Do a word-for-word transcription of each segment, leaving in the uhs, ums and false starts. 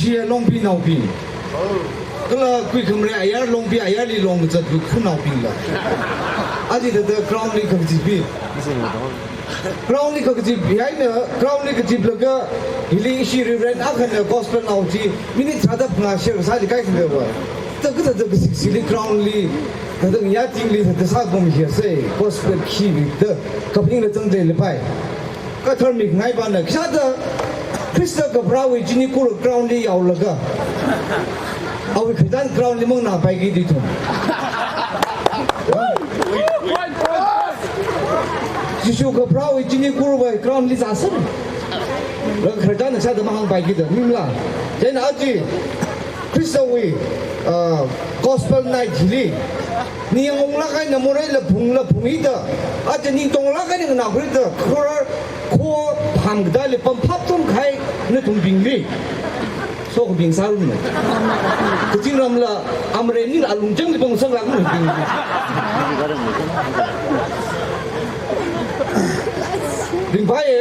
Chi Longpi naobing. Kala Kuikhamrei ayar Longpi ayarli longzat khunaobingla. Aja thāda ground li kakachipi. Ground li kakachipi haina, ground li kachiplaga, hili ishi Reverend akhana gospel nao chi, minute thāda phangā share sāli kaikhanda va. Thāda kathāda kasiksili ground li, thāda yatingli, thāda sāpam hi sai, gospel khi vi thāda, kapingla zangda leipai. Katharmik ngaipana, khisāda Khrista kapharāwui chinikur ground li yaolaga, awui khararchan ground li manganāpaiki da ithum. Jishu kapharāwui chinikurwui ground li zāsang. Laga khararchan sāda mahāngpaiki da, mimla. Chieina aja, Khristawui, ah, gospel night hili. Ningyāng onglāk eina moreila phungla phungida, aja ning tonglāk eina nganākhuida, khor, kho pham katāli pamphap tum khai nathumbingli. Sokabing sārumna. Kazingramla amrei ningla alungchangli pangsaklāk nathumbingli. Ringphāya,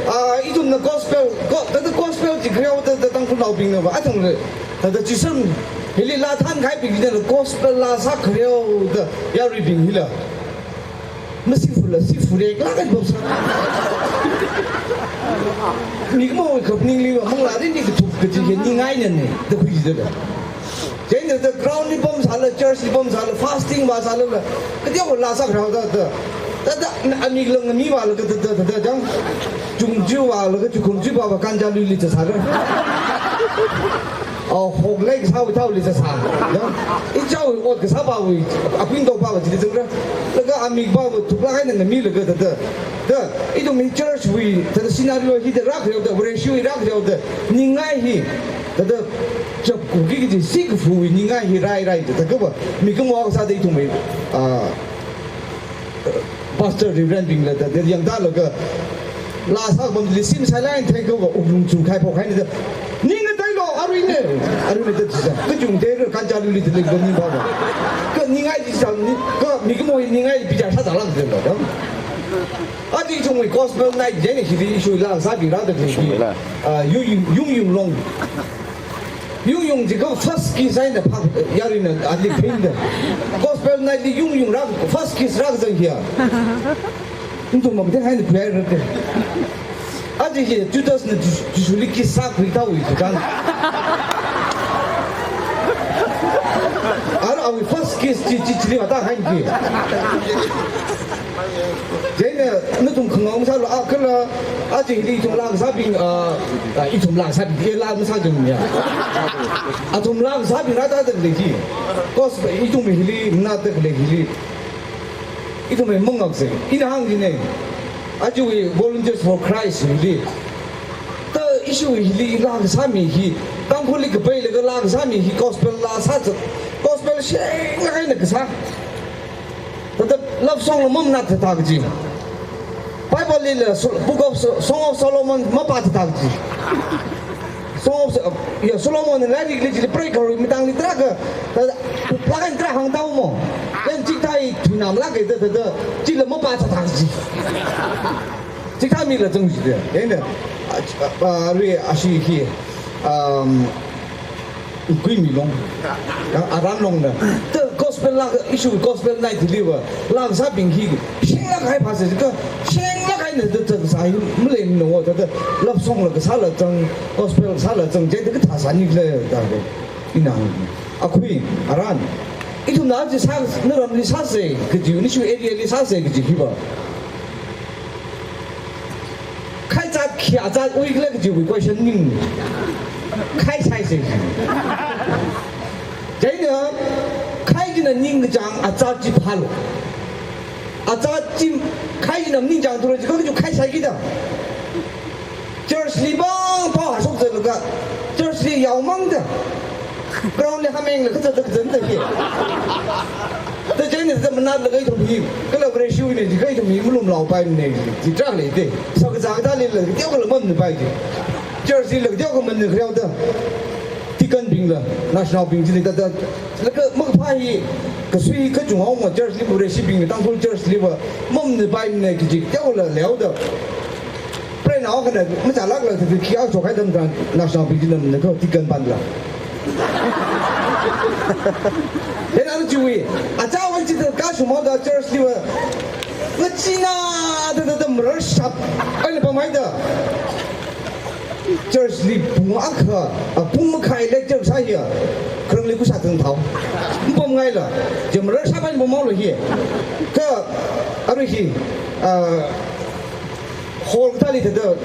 ah, ithumna gospel, go-, thāda gospel chi khareo thāda Tangkhulnaobingna va, athang le, thāda chisam, hili laa thānkhaibingna gospel laa sākhareo da yaruibing hila. Masifu la, sifu le, klā kan bamsa. Mikumo kapningli va, manglā rin ni kathup kaji hi ningai nane, da khuida la. Chieina thāda ground li pamsāla, church li pamsāla, fasting vāsālala, kateokha laa sākhareo thāda, thāda, thāda, amik lang mi vāla, thāda, thāda, thāda, jang, chungju vāla, kachukhum ju vā, vā kanjaluili zatsāra. Aw, hoklei kasāwui thaoli zatsā. Jang, ichaowui ot kasāpāwui, akwing topāva chili zangra. Laga amikpāva thuklāk eina ngamilaga thāda, thāda, ithum hi church wui, thāda scenario hi thāda rākhareo thāda, Vareshiwui rākhareo thāda, ningai hi, thāda, chapkuki kaji sikafuwui ningai hi rairai thāda, thāda kava, mikumo kasāda ithum hi, ah, Pastor Reverend bingla thāda, thāda yangtālaga, laa sākapamli sim sailai thei kava, wuklung chukahai phok haina thāda, ning ngatailo, aruina, aruina thāda jida, kachungda ra kanjaluili thāda lei kava ningpāva. Ka ningai chi sāni, ka mikumo hi ningai bichar sāzālāk thāda la, thāda. Aja ithumwui gospel night chieina hili ishiwui laa kasābing rāda khalei hi. Ishiwui laa. Ah, Yung, Yung, Yungyung Long. Yungyung jiakha first kiss eina phak, yaruina ali phaning da. Gospel night li Yungyung rā, first kiss rākazang hiya. Ithum mangde haina khuihaira te. Aja hi Judasna Jis-, Jishuli kiss sākhui thaowui kachang. Ara awui first kiss chi, chi, chili vātāhaiki. Chieina nathum khangahao masālu, ah, kala, aja hili ithum laa kasābing, ah, ah, ithum laa kasābing, e laa masāchungya. Athum laa kasābing rātāda khalei hi. Gospel, ithum hili, manāda khalei hili. Ithum hi mangaksei. Ina hāng jine. Ajawui Volunteers for Christ hili. Thāda ishiwui hili laa kasāmi hi. Tangkhulli kapailaga laa kasāmi hi gospel laa sāzat. Gospel shenglāk eina kasā. Thāda love song la mamanā thāda kaji. Bible lila Sol-, Book of So-, Song of Solomon mapā thāda kaji. Song of So-, ya, Solomon lairikli chili preigaharui matangli tarākha, thāda, lagan tarā hāngtao mo. Then chikathā hi thuinamlāka thāda, thāda, chila mapā thāda kaji. Chikathā mila zang jida. Then, ah, ah, ah, re, ashi hi, um, Kuimi long. Ya, aran longna. Thāda gospel laa, ishiwui gospel night liva, laa kasābing hi, shenglāk kahai phāsa jiakha, shenglāk kahaina thāda, thāda sāhi, maleimana thāda, love song la kasāla zang, gospel sāla zang, chieina kathā sāni khala da. Ina hāng. Akhui, aran. Ithumna aja sā, naramli sāsei kaji, nishiwui area li sāsei kaji hiva. Khai zat khi azat ui khala kajiwui question ning. Khai saisei. Chieina, khai china ningkachāng azat chi phālu. Azat chi khai china maningchāngthura jiakha kaji khai saiki da. Church li bang pao hashok zatlaga, church li yaomang da. Ground li hameng la kazat kazat da hi. Thāda chieina thāda manatlaga ithum hi, kala Vareshiwuina jiakha ithum hi malumlaopaimana, chi tarākha lei te. Sā kazā kathālila, teokhala mamanapai chi. Church lila teokha manakhareo da. Deacon bingla, national bing chili thāda, laga makaphā hi, kasui kachunghaoma church li, Vareshibingna, Tangkhul church liva, mamanapaimana kaji, teokhala leoda. Preiva Akhana, machālākla thāda khi achokhai atam tharan, naoshinaobing chi namna kho, tikan panla. Then aruichiwui, achāwui chithāda kashumaoda church liva, ngachina thāda thāda mararshap eina pamhaida. Church li pung akha, a, pung makhai lecture sāya, kharangli kusā tangthao. Mpamngaila, chi mararshap eina pamhaola hi. Kha, arui hi, a, hall kathāli thāda,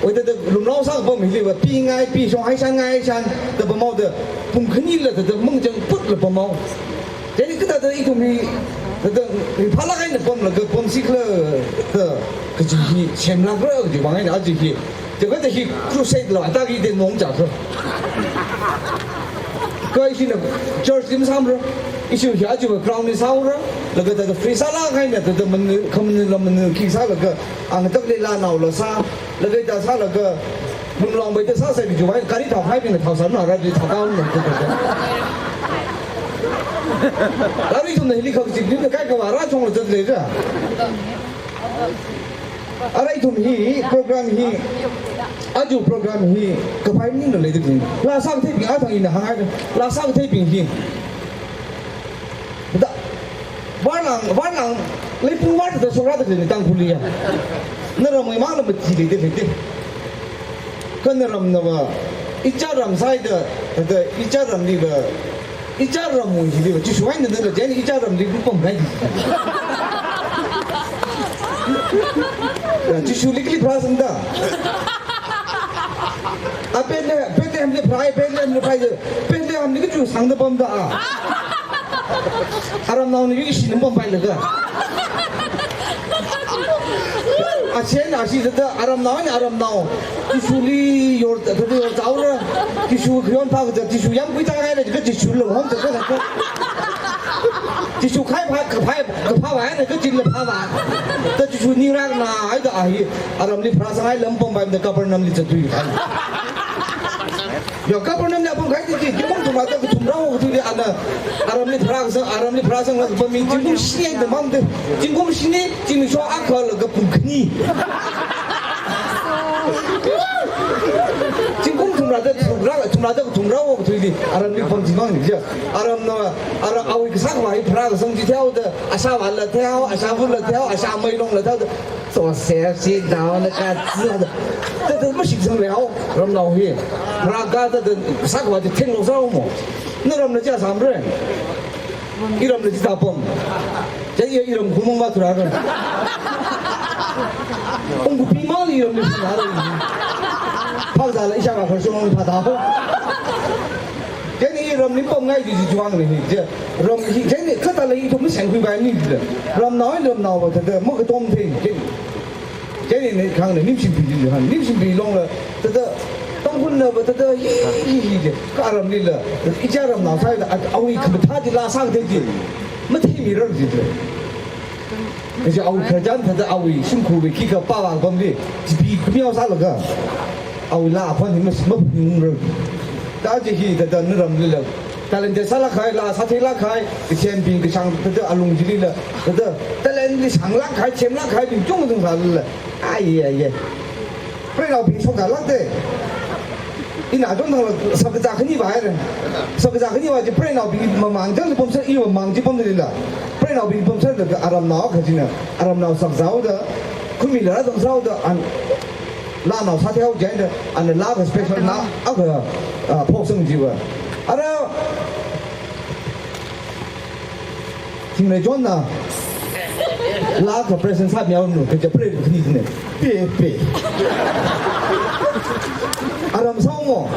oi thāda lumrao sākapam hiliva, pingai, pishong, haishan, ngai, haishan, da pamhaoda, pung khanila thāda, mangchang putla pamhao. Chieina kathāda ithum hi, thāda, ringphālāk eina pamlaga, pamsi khala, da, kaji hi, semlākra, kaji vang eina, aja hi, thāda kathā hi, crusade la, athāki de nong chākra. Kha ishina church li masāmara, ishi hi aja ground li sāhaora, laga thāda free sālāk eina thāda manu, khamanu lamanu khi sālaga, ang tak le la nao la sā, laga thāda sālaga, Lumlong bai thāda sāsai bi chiwui, gari thao haibingna thao sānungra, thao kaunungra. Arui ithumna hili khak chip nimna kaikha vāra chungla zatleira. Ara ithum hi, program hi, aja program hi, kapai maningla leida khalei. Laa sākatheibing athang ina hāngngaida. Laa sākatheibing hi. Da, vārlang, vārlang, leipung vārda shokra da khalei Tangkhulli ya. Naramwui mangla mati leida khalei te. Kha naramnava, ichā ram sāhaida, da, ichā ramliva, ichā ramwui hiliva, Jishu eina nala, chieina ichā ramli kupam kaji. Ya, Jishuli kali pharāsangda. A Bethlehem, Bethlehemli pharā, Bethlehem li pharā, Bethlehem li kachu sangda pamda a. Aramnaona yuishi nam pampailaga. Achen ashi thāda aramnao eina aramnao. Jishuli yor, thāda yorzaora. Jishu khayon phākazat, Jishu yamkui tāngaila, kha Jishu longhamzat kazat. Jishu khai phā, kaphā, kaphā vāhaina, kachinla phāvā. Da Jishu ningrākna, haida a hi, aramli pharāsanghai lam pampaimada Capernaum li zatthui. Ya, Capernaum li apam khai chi, zingkum thumrāda kathumrā wo kathuili ana, aramli pharāsang, aramli pharāsanglaga pammi, zingkum shini eina mang de, zingkum shini, zimiksho akhalaga pung khani. Zingkum thumrāda thumrā, thumrāda kathumrā wo kathuili, aramli pam chi mang ni ja. Aramna, ara awui kasā khavai pharākasang chi theoda, ashāvāla theo, ashāvula theo, ashāmeilongla theoda. So, se, si, down, ka, zi, da. Thāda, thāda, mashitsangla hao, ramnao hi. Rākada, thāda, sākhavai chi thenglo sāo mo. Naramna chi sāmara. Iramna chi tāpam. Chieina iram khumung vāthura ka. Ungkupi mali iramli sāra. Phakzala ishāvā kharshung phāda. Chieina iramli pamngai chi chiwui vangna hi. Chi ram hi, chieina kathāla ithum sengkhuipai ni. Ramnao, ramnaova thāda, makatom thei. Chieina, chieina khangna Nimshinpi chi hān. Nimshinpi longla, thāda, Tangkhulnava thāda, hi, hi, hi, hi, kha aramlila, ichā ramnao sāhaida, a, awui khamathā chi laa sākathei chi, matheimirar chi. Kaji awui khararchan thāda awui shimkhurwui khikha pāvā pamli, chipi khamiao sālaga, awui laa akhon hi mas, maphaningra. Thāda chi hi thāda naramlila, talented sālāk kahai, laa sātheilāk kahai, kachembing kachāng thāda alung chilila, thāda talent li shanglāk kahai, chemlāk kahaibing chungchung sālala. Ai, ai, ai. Preinaobing shokzālāk de. Ina atam thangla shapkazā khani vāhaira. Shapkazā khani vā chi preinaobing mamang chang pamser, iwui mamang chi pamlila. Preinaobing pamserlaga aramnao kachina, aramnao shapkazāhaoda, khumila rāzangserhaoda, an, laanao sātheihao chieina, ana laa akha special na, akha, ah, phoksang chiva. Ara, Thinglei Johnna, laa akha present sāmihaowa nu, kaja pre khani ne. Pe, pe. Aram sāo mo.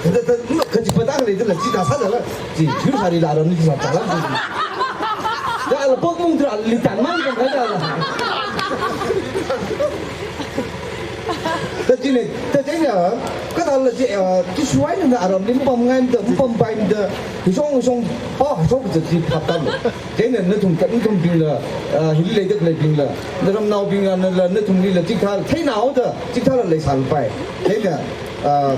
Da, da, kaji pata khalei da la, chi da sāda la. Chi, chi sāri la aram ni chi sāda la. Da la pok mung da li tan mang kan da la. Thāda chieina, thāda chieina, kathāla chi, ah, Jishu einana aramli pamngaimada, pampaimada, shong, shong, oh, shong kaji chi phaptam. Chieina nathum, nathumbingla, ah, hili leida khaleibingla, naramnaobingla, nala, nathumlila, chikathā, theinaoda, chikathāla leisālapai. Chieina, ah,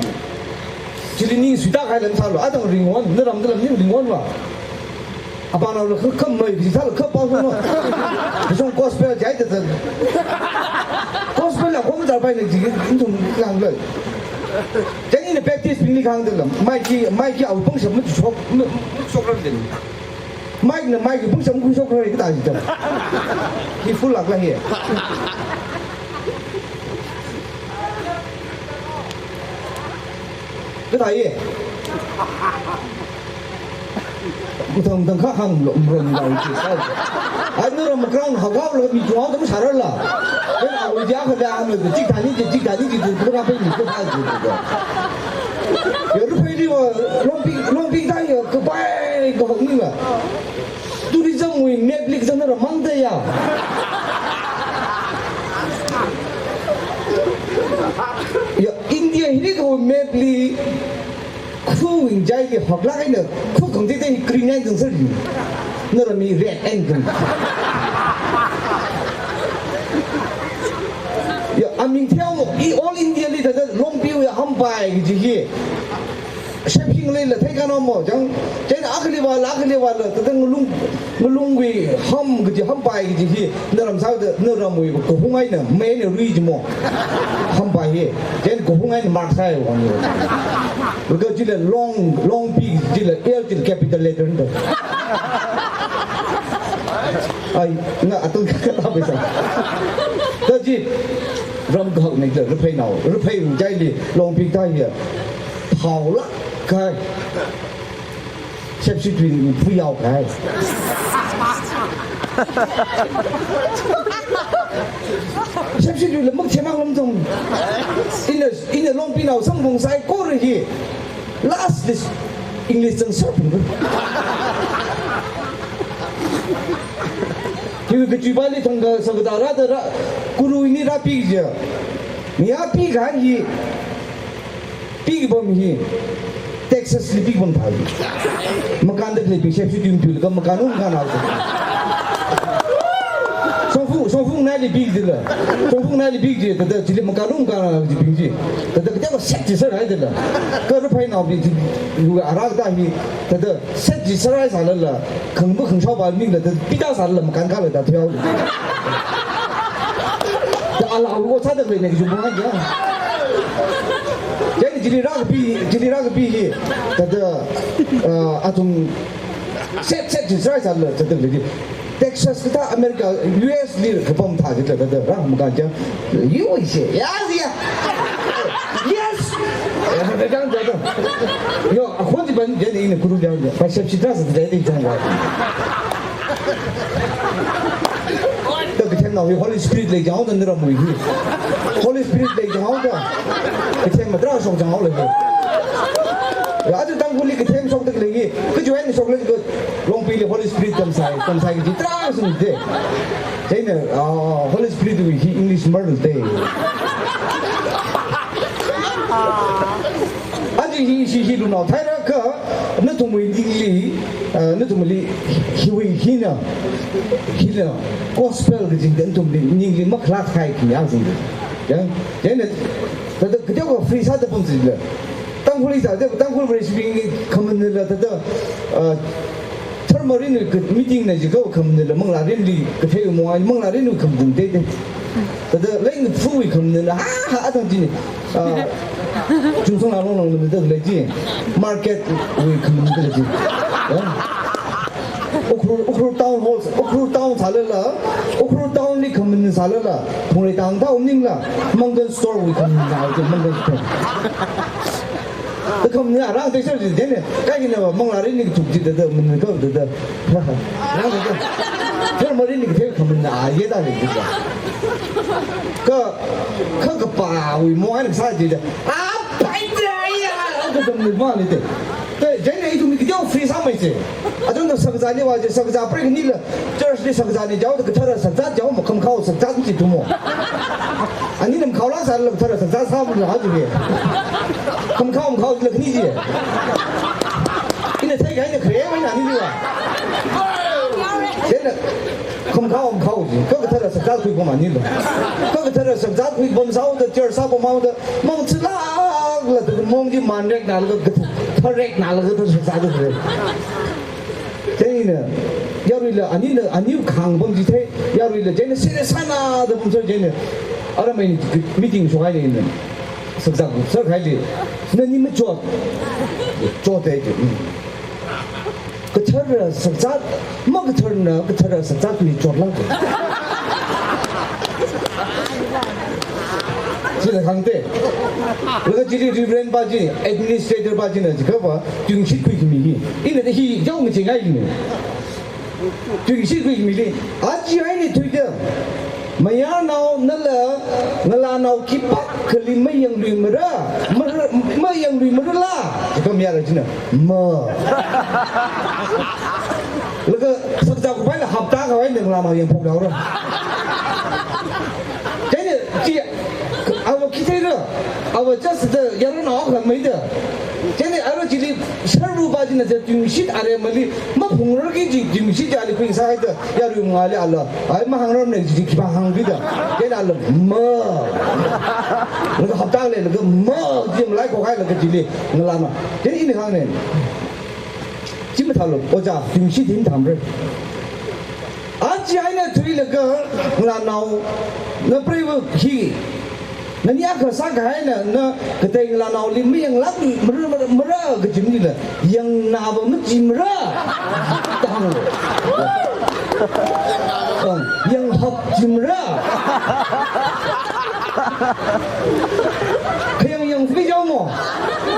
chili ningsuida kahai lam sālu, athang ringwon, naramda lam ning ringwon va. Apanaola kha khamei, kachithāla khapao no. Kashong gospel jai da zan. Gospel la khom zar pai na ji, intum kang lei. Jani na Baptist bingli kang da lam. Mai ki, mai ki au pang sham mu shok, mu, mu shok ram den. Mai na mai ki pang sham ku shok ram ka da ji da. Hi full lak la hi. Ka da hi. Muthang muthang kha hāng lo, mron lo chi sai. Ai, nara makrang hagao lo mi tuang tam sharar la. Then a wui dia kha da hāng lo, chik thani chi, chik thani chi, tu kura pe mi ko thai chi. Ya, Ruphei li wa, Longpi, Longpi thai ya, kapai, kahok ni wa. Tourism wui map li kazang nara mang da ya. Ya, India hili kawui map li, khu wing jai li hok lak eina, khu kang tete hi green line zang sar li. Nara mi red line zang. Ya, aming theo mo, i all India li thāda Longpi wui Hampai kaji hi. Sheping lei la thei ka no mo, chang, chang akhali wa la, akhali wa la, thāda ngalung, ngalung wui ham kaji, Hampai kaji hi, naram sao da, naram wui kahung eina, mei eina rui ji mo. Hampai hi, then kahung eina mark sai wang ni. Laga jila Long, Longpi jila, L jila capital letter da. Ai, na atung ka ta bisa. Ta ji, ram kahak nei da, Ruphei nao, Ruphei jai li, Longpi ta hi. Phao lak kai. Shepshi tui ni phu yao kai. Shepshi tui la mak chemang lam zong. Ina, ina Longpi nao sang bong sai ko re hi. Last this English zang sar pung. Hi kachui ba li thong ka sa ka da ra da ra. Kuru ini ra pi ja. Ni a pi ka hi. Pi bom hi, Texas li pi bom thai. Makan da khalei pi Shepshi tui pi ka makan um kan au. Songfu, Songfu nai li pi dila. Songfu nai li pi ji, thāda chili makan um kan au ji pi ji. Thāda kate wa set ji sar hai dila. Ka Ruphei nao pi ji, yu ara da hi, thāda set ji sar hai sālala. Khangbu khangshao ba ming la, thāda pita sālala makan ka la da thiao. Da ala u o sa da le ne ju mo ya. Jani jili ra ka pi, jili ra ka pi hi. Thāda, ah, atung set, set ji sālala, thāda le ji. Texas kathā America, U S li kapam thā ji la, thāda ra makan ja. U S ya, ya, ya. Yes. Ya, makan ja da. Yo, akhon ji ban jani ini kuru ja. Ba Shepshi ta sa da de jang wa. Da kathem nao hi Holy Spirit lei jao da nara mui hi. Holy Spirit lei jao da. Kathem matra shok jao lei hi. Ya, aja Tangkhul li kathem shok da lei hi. Kajuan shok lei ka Longpi li Holy Spirit tam sai, tam sai ka ji tra sung de. China, ah, Holy Spirit wui hi English mar de. Aja hi, hi, hi lunao thai ra ka, nathumwui ningli, ah, nathumli, hiwui hina, hina, gospel kajing dan nathumli, ningli makhalak hai ki yang sing. Ya, ya na, thāda, thāda, kateokha free sāda pam sing la. Tangkhul li sāda, Tangkhul Vareshi bingli khaman la, thāda, ah, Tharmarin wui ka meeting na ji ka khaman la, Manglārin li kathei mo, Manglārin wui khaman de de. Thāda, leng phu wui khaman la, ha, ha, atang ji ni. Ah, Chungsong la long long le da le ji. Market wui khaman da ji. Ya. Ukhrul, Ukhrul Town Hall, Ukhrul Town sālala, Ukhrul Town li khaman sālala, Phungrei tang ta um ning la, Mangan Store wui khaman na ji, Mangan Store. Da khaman na rang te sar ji de ne, kai ki na Manglārin ni thuk ji da da, mun ka da da. Rang da da. Tharmarin ni thei khaman na ye da le ji da. Ka, ka, kapā wui mo ai sā ji da. A, pai da ya, ka dam ni ma ni de. Te, jai ne ithum ki jao free sāmei se. Aja na sakza ni wa je sakza break ni la. Church li sakza ni jao, kathara sakza jao, ma khamkhao sakza ji tu mo. Ani nam khao la sa la kathara sakza sā mo la ji. Khamkhao, khao la ni ji. Ina thei ga ina kre wa na ni wa. Jai na Khamkhao, khamkhao ji, ka kathara sakza khui pam ani lo. Ka kathara sakza khui pam sao da, church sā pam sao da, mong chilak la da, mong ji man rek na la ka, thar rek na la ka, thar sakza da re. Chieina, yaruila, anina, aniu khāngpam chithei, yaruila, chieina serious sānada pamsai chieina, ara mai meeting shohaina ina. Sakzak sārhaili, nani machot. Chot hai. Kathara sakzat, makatharana, kathara sakzat ni chotlang. Chila khangte. Laga chili Reverend pa chi, administrator pa china jiakha pa, tuingashit khuikhami hi. Ina da hi, yao ngacheingai ni. Tuingashit khuikhami li, aja eina thuida. Mayarnao nala, ngalānao khipākhali mayangluimara, mara, mayangluimarala. Jiakha mayara china, ma. Laga sakzak khavai la hapta khavai ngalānao yangphok laora. Chieina chi, awo khi theira, awo just da yaronnao khamei da. Chieina ara chili sharru pa china je tuingashit are mali, maphungrarki kaji tuingashit chili khuisāhaida, yaru ngāli ala, ai mahāngrarmana kaji khipā hāngkida. Chieina ala, ma. Laga hapta le, laga ma, chi malai khokhai laga chili, ngalānao. Chieina ina khangna. Chi mathālu, ojā, tuingashit hi mathāmara. Aja eina thuilaga, ngalānao, na preiva hi, nani akha sākahaina, na katei ngalānaoli mayanglākmara, mara, mara, kaji maningla, yangnava machimara. Tang. Tang, yanghap chimara. Khayang yang fui yao mo.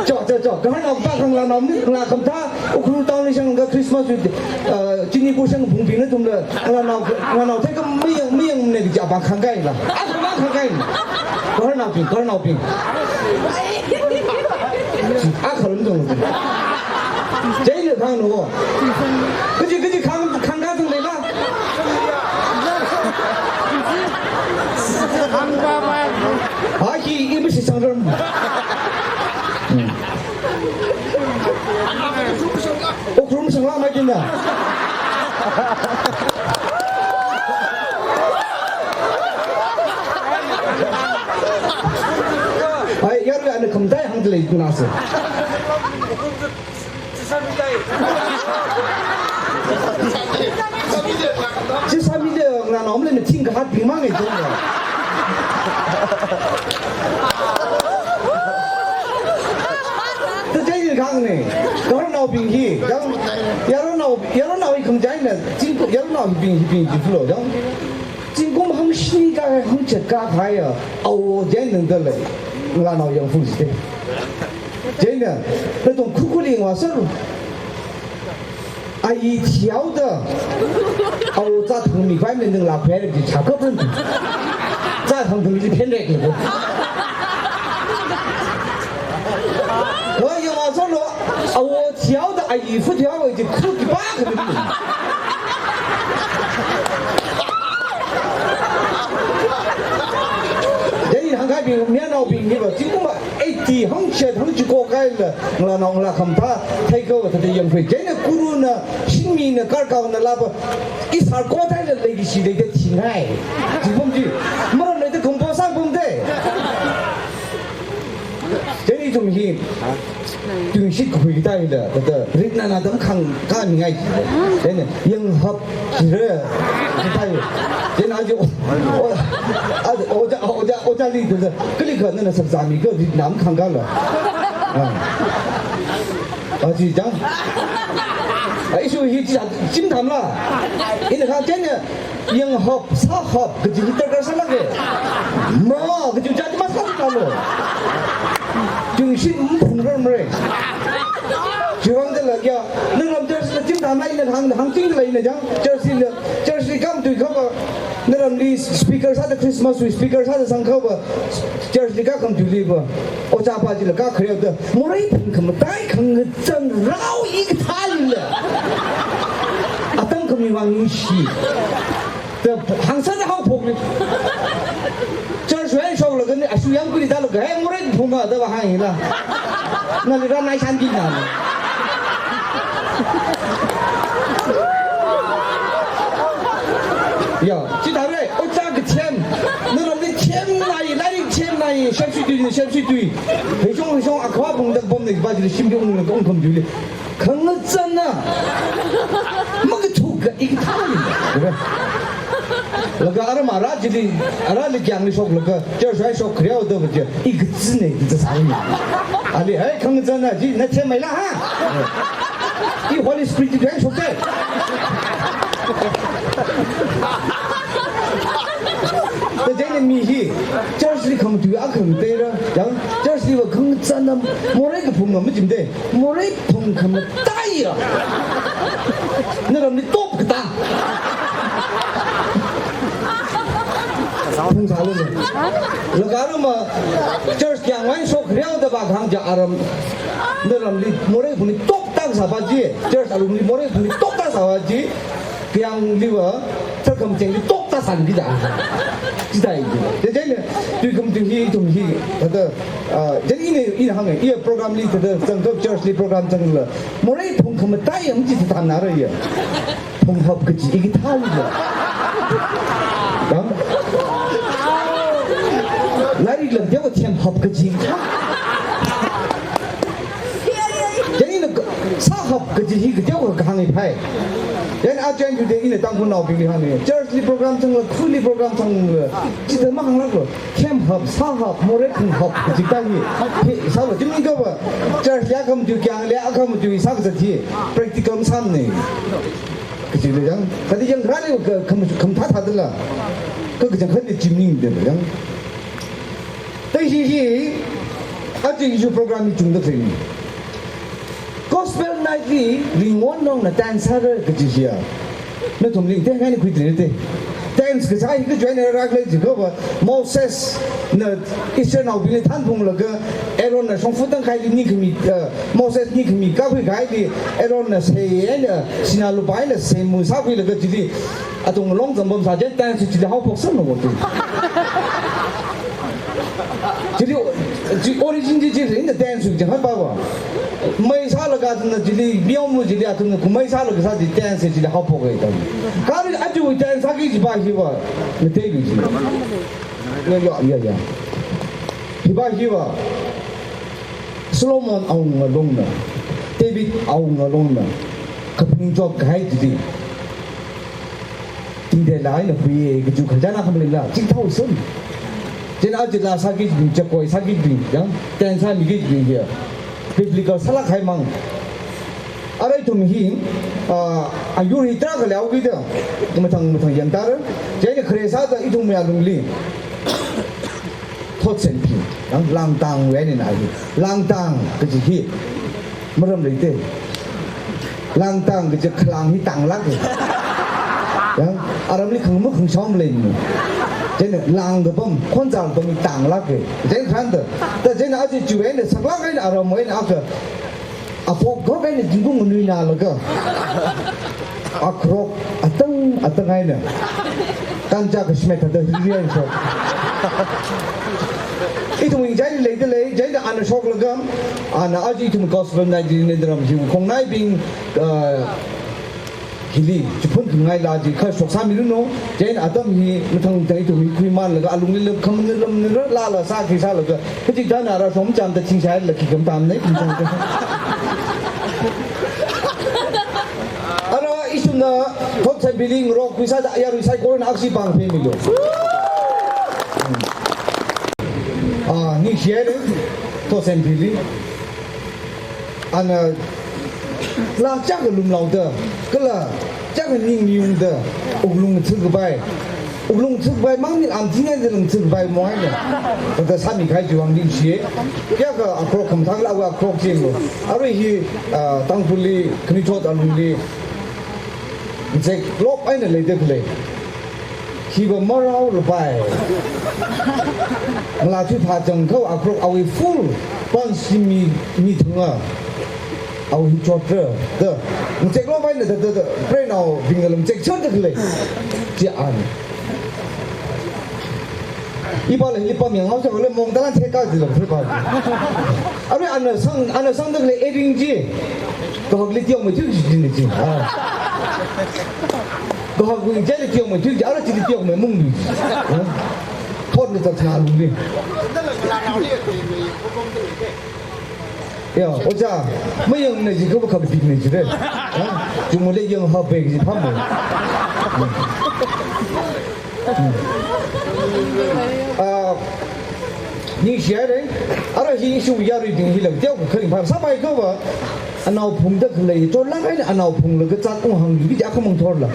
Cho, cho, cho. Kaharnao pa khangalānao mi, ngalā khamathā, Ukhrul town li shang ka Christmas with, uh, chini ko shang phungbing na tumla, ngalānao, ngalānao thei ka mayang, mayangmana kaji apa khangkaila. Apa ma khangkaila. Kaharnaobing, kaharnaobing. Akha lum tung. Chieina khangna ko. Kaji, kaji khang, khangka tung leila. Khangka ba. Ahi, ibu si sangram. Hmm. Ukhrul shangla mai kina. Ai, yaru ana khamdai hāngda lei kina se. Chi sāmida ngalānao maleina thingkahātbing mang e chong. Ta chieina khangna, kaharnaobing hi, yang, yaronnao, yaronnao hi khangachei eina, zingkum, yaronnaobing hi bing ji flo, yang. Zingkum hangshini kahai, hangchat kahai ya, awo chieina nangda lei, ngalānao yangphu jite. Chieina, nathum khukhuli ngva sālu. Ayi thihaoda, awo zā thangmi khavai maningla khuirai chi chakap ran. Zā thangmi chi phenrek ni ko. Ko yangva sālu, awo thihaoda, ayi fu thihaowa chi khu khipākhani. Chieina hāngkahaibing, mayarnaobing hiva, zingkum eighty hangchat hangchiko kahaila, ngalānao ngalā khamathā, thei kho thāda yangkhui. Chieina guruna, shimina, karkaona lapa, ishār ko thāla leikashi leida thingai. Zingkum chi, maram leida compose sāpamde. Chieina ithum hi, tuingashit khuida leida, thāda, ritna na dam khangkamingai. Chieina, yanghap jira, thāda. Chieina aja, o, o, aja, ojā, ojā, ojāli thāda, kalikha nana sakzāmi ka ritna makhangkala. Ah. Aja chang. Ai, issue hi chi, chi mathāmala. Ina kha chieina, yanghap, sāhap, kaji hi darkar sālāke. Ma, kaji chati masālāklo. Tuingashit maphungrarmara. Chiwuivang dala ya, naram church la chi mathāmala ina hāng, hāngchingla ina chang, church la, church li khamatui khava, naramli speaker sāda Christmas wui speaker sāda sangkhava, church li kha khamatuiliva, ojā pa chila kha khareo da, morei phun khamatai khangazan rao i kathālila. Atam khami vang nushi. Da hāngsāda haophokli. Church wui shoklaga ni ashu yangkhuili dalaga, "Hey, morei phunga," da va hāngila. Nali ra nai shan di na. Ya, chithāre, ojā kathem. Naramli themnai, lairik themnai, shapshi tui, shapshi tui. Heishong, heishong, akhava phungda pamda pa chili shimli unglaga ungkhamatuili. Khangachāna. Makathuka ikthali. Laga aram ara chili, arali kyangli shoklaga, church wui shok khriao da baje, ikzine, ikzasāli. Ali, "Hey, khangachāna, chi, na themmeila, ha?" I Holy Spirit chi shokte. Tajai na mi hi, church li khamatui akha ngateira, yang church liva khangachāna, morei kaphung ma majimde, morei phung khamataiya. Naramli top kata. Phungsālu. Laga arama church kyangwui shok khriao da ba khangachā aram. Naramli morei phungli top tang sāva chi. Church alungli morei phungli top tang sāva chi. Kyangliva, thākhamachengli top tang sānki da. Chithāi. Tajai na, tui khamatui hi, ithum hi, thāda, ah, tajai ina, ina hānga, i program li thāda, zangda church li program zangla. Morei phung khamataiya maji thānara ya. Phunghap kaji ikthali ya. Yang? Lairik lam teowa themhap kaji. Yang ina sāhap kaji hi kateowa kahāng iphai. Yang ajan yude ina Tangkhulnaobingli hānga. Church li program zangla, khuli program zangla. Chithā mahānglaklo. Themhap, sāhap, morei phunghap kaji tani. He, sālo, chimningkava. Church li khamatui, kyangli khamatui, sākazat hi. Practical sāmane. Kachili yang, kadi yang rali ka, kham, khamathā thādala. Ka kachangkhat ni chimningdala yang. Tai hi hi, aja issue program hi chungda khalei ni. Gospel night li, ringwon nongna dance sāra kaji hiya. Nathumli, te ngai ni khuitri te. Dance kasā hi kajoin na rak lei jiakha va, Mosesna Israelnaobingli thanphunglaga, Aaronna shongfa tangkhaili nikhami, eh, Moses nikhami kakhui kahaili, Aaronna sei eina, Sinai lupā eina sei mu sākhuilaga chili, atung long zambam sāchān dance chili haophok sāna va tu. Chili, chi origin chi chili, ina dance chi hānpava. Mei sālaga athumna chili, miao mu chili athumna kumei sālaga sā chi dance chili haophok e tam. Kali aja dance sāki jiva hiva, ngateilu chi. Ya, ya, ya, ya. Hiva hiva. Solomon awunga longna, David awunga longna, kaphaning chotkahai chili. Tingteila eina huiya, kachu khajana khamlila, chingthao sum. Chieina aja laa sāki jibing, chakoi sāki jibing, yang, ten sāmiki jibing hiya. Biblical sālāk kahai mang. Ara ithum hi, ah, ayur hi tarākha leokida, mathang mathang yangtara. Chieina khare sāda ithum ya lungli. Thotsenpi, yang langtang wui eina hi. Langtang kaji hi. Maram leite. Langtang kaji khalang hi tanglāke. Yang aramli khangmu khangshao maleimana. Chieina langkapam, khonzār pam hi tanglāke. Chieina khanda, ta chieina aja chiwui eina saklāk eina aramwui eina akha. Aphok khok eina zingkum nganuina laga. Akrok atang atang eina. Kancha kashmet thāda hiri eina shok. Ithum ing chieina leida lei, chieina ana shoklaga, ana aja ithum gospel night dinner ram hi khongnaibing, ah, hili, chiphun khangaila chi kha shoksāmilu no, chieina atam hi mathang mathang ithum hi khuimanlaga, alungli lam kham lam ni ra, laa laa sāki sālaga, kaji thāna ra shom cham ta chingshai laki kam tam ne, kum cham ta. Ara ithumna, thotsenpili ngarok khuisāda, ayarwui saikora eina akhashi pāng phemilu. Ah, ningshiya re, thotsenpili. Ana laa chākha lumlaoda, kala chākha ning miungda, wuklung thukpai. Wuklung thukpai, mang ni am thing eina wuklung thukpai mo eina. Thāda sāmikahai chiwui vang ningshiya. Kayākha akrok khamathā kala awui akrok chi mo. Arui hi, ah, Tangkhulli, khani thot alungli. Zeklop eina leida khalei. Hiva marao lapai. Ngalā thuiphā chang khao akrok awui full pāng shimi mi thunga. Awui chotra. Da. Zeklop eina da, da, da. Preinaobingla zek chot da khalei. Chi an. Ipala hili pamyang haosa kala mong talan theka jila khuipa. Arui ana sang, ana sangda khalei ering chi. Kahakli tiong mai thiu chi ni chi. Ah. Kahak wing chili tiong mai thiu chi, ara chili tiong mai mung ni. Ah. Thot ni tak na lung ni. Ya, ojā, mayangna jiakha khapikna jire. Ha? Chungmale yang ha bag ji pham. Hmm. Hmm. Ah, ningshihaire. Ara hi issue yaruibing hila, teokha kharing pham. Sāmeikhava, anaophungda khalei, chotlāk eina anaophunglaga zat unghāngli bida khamang thorla.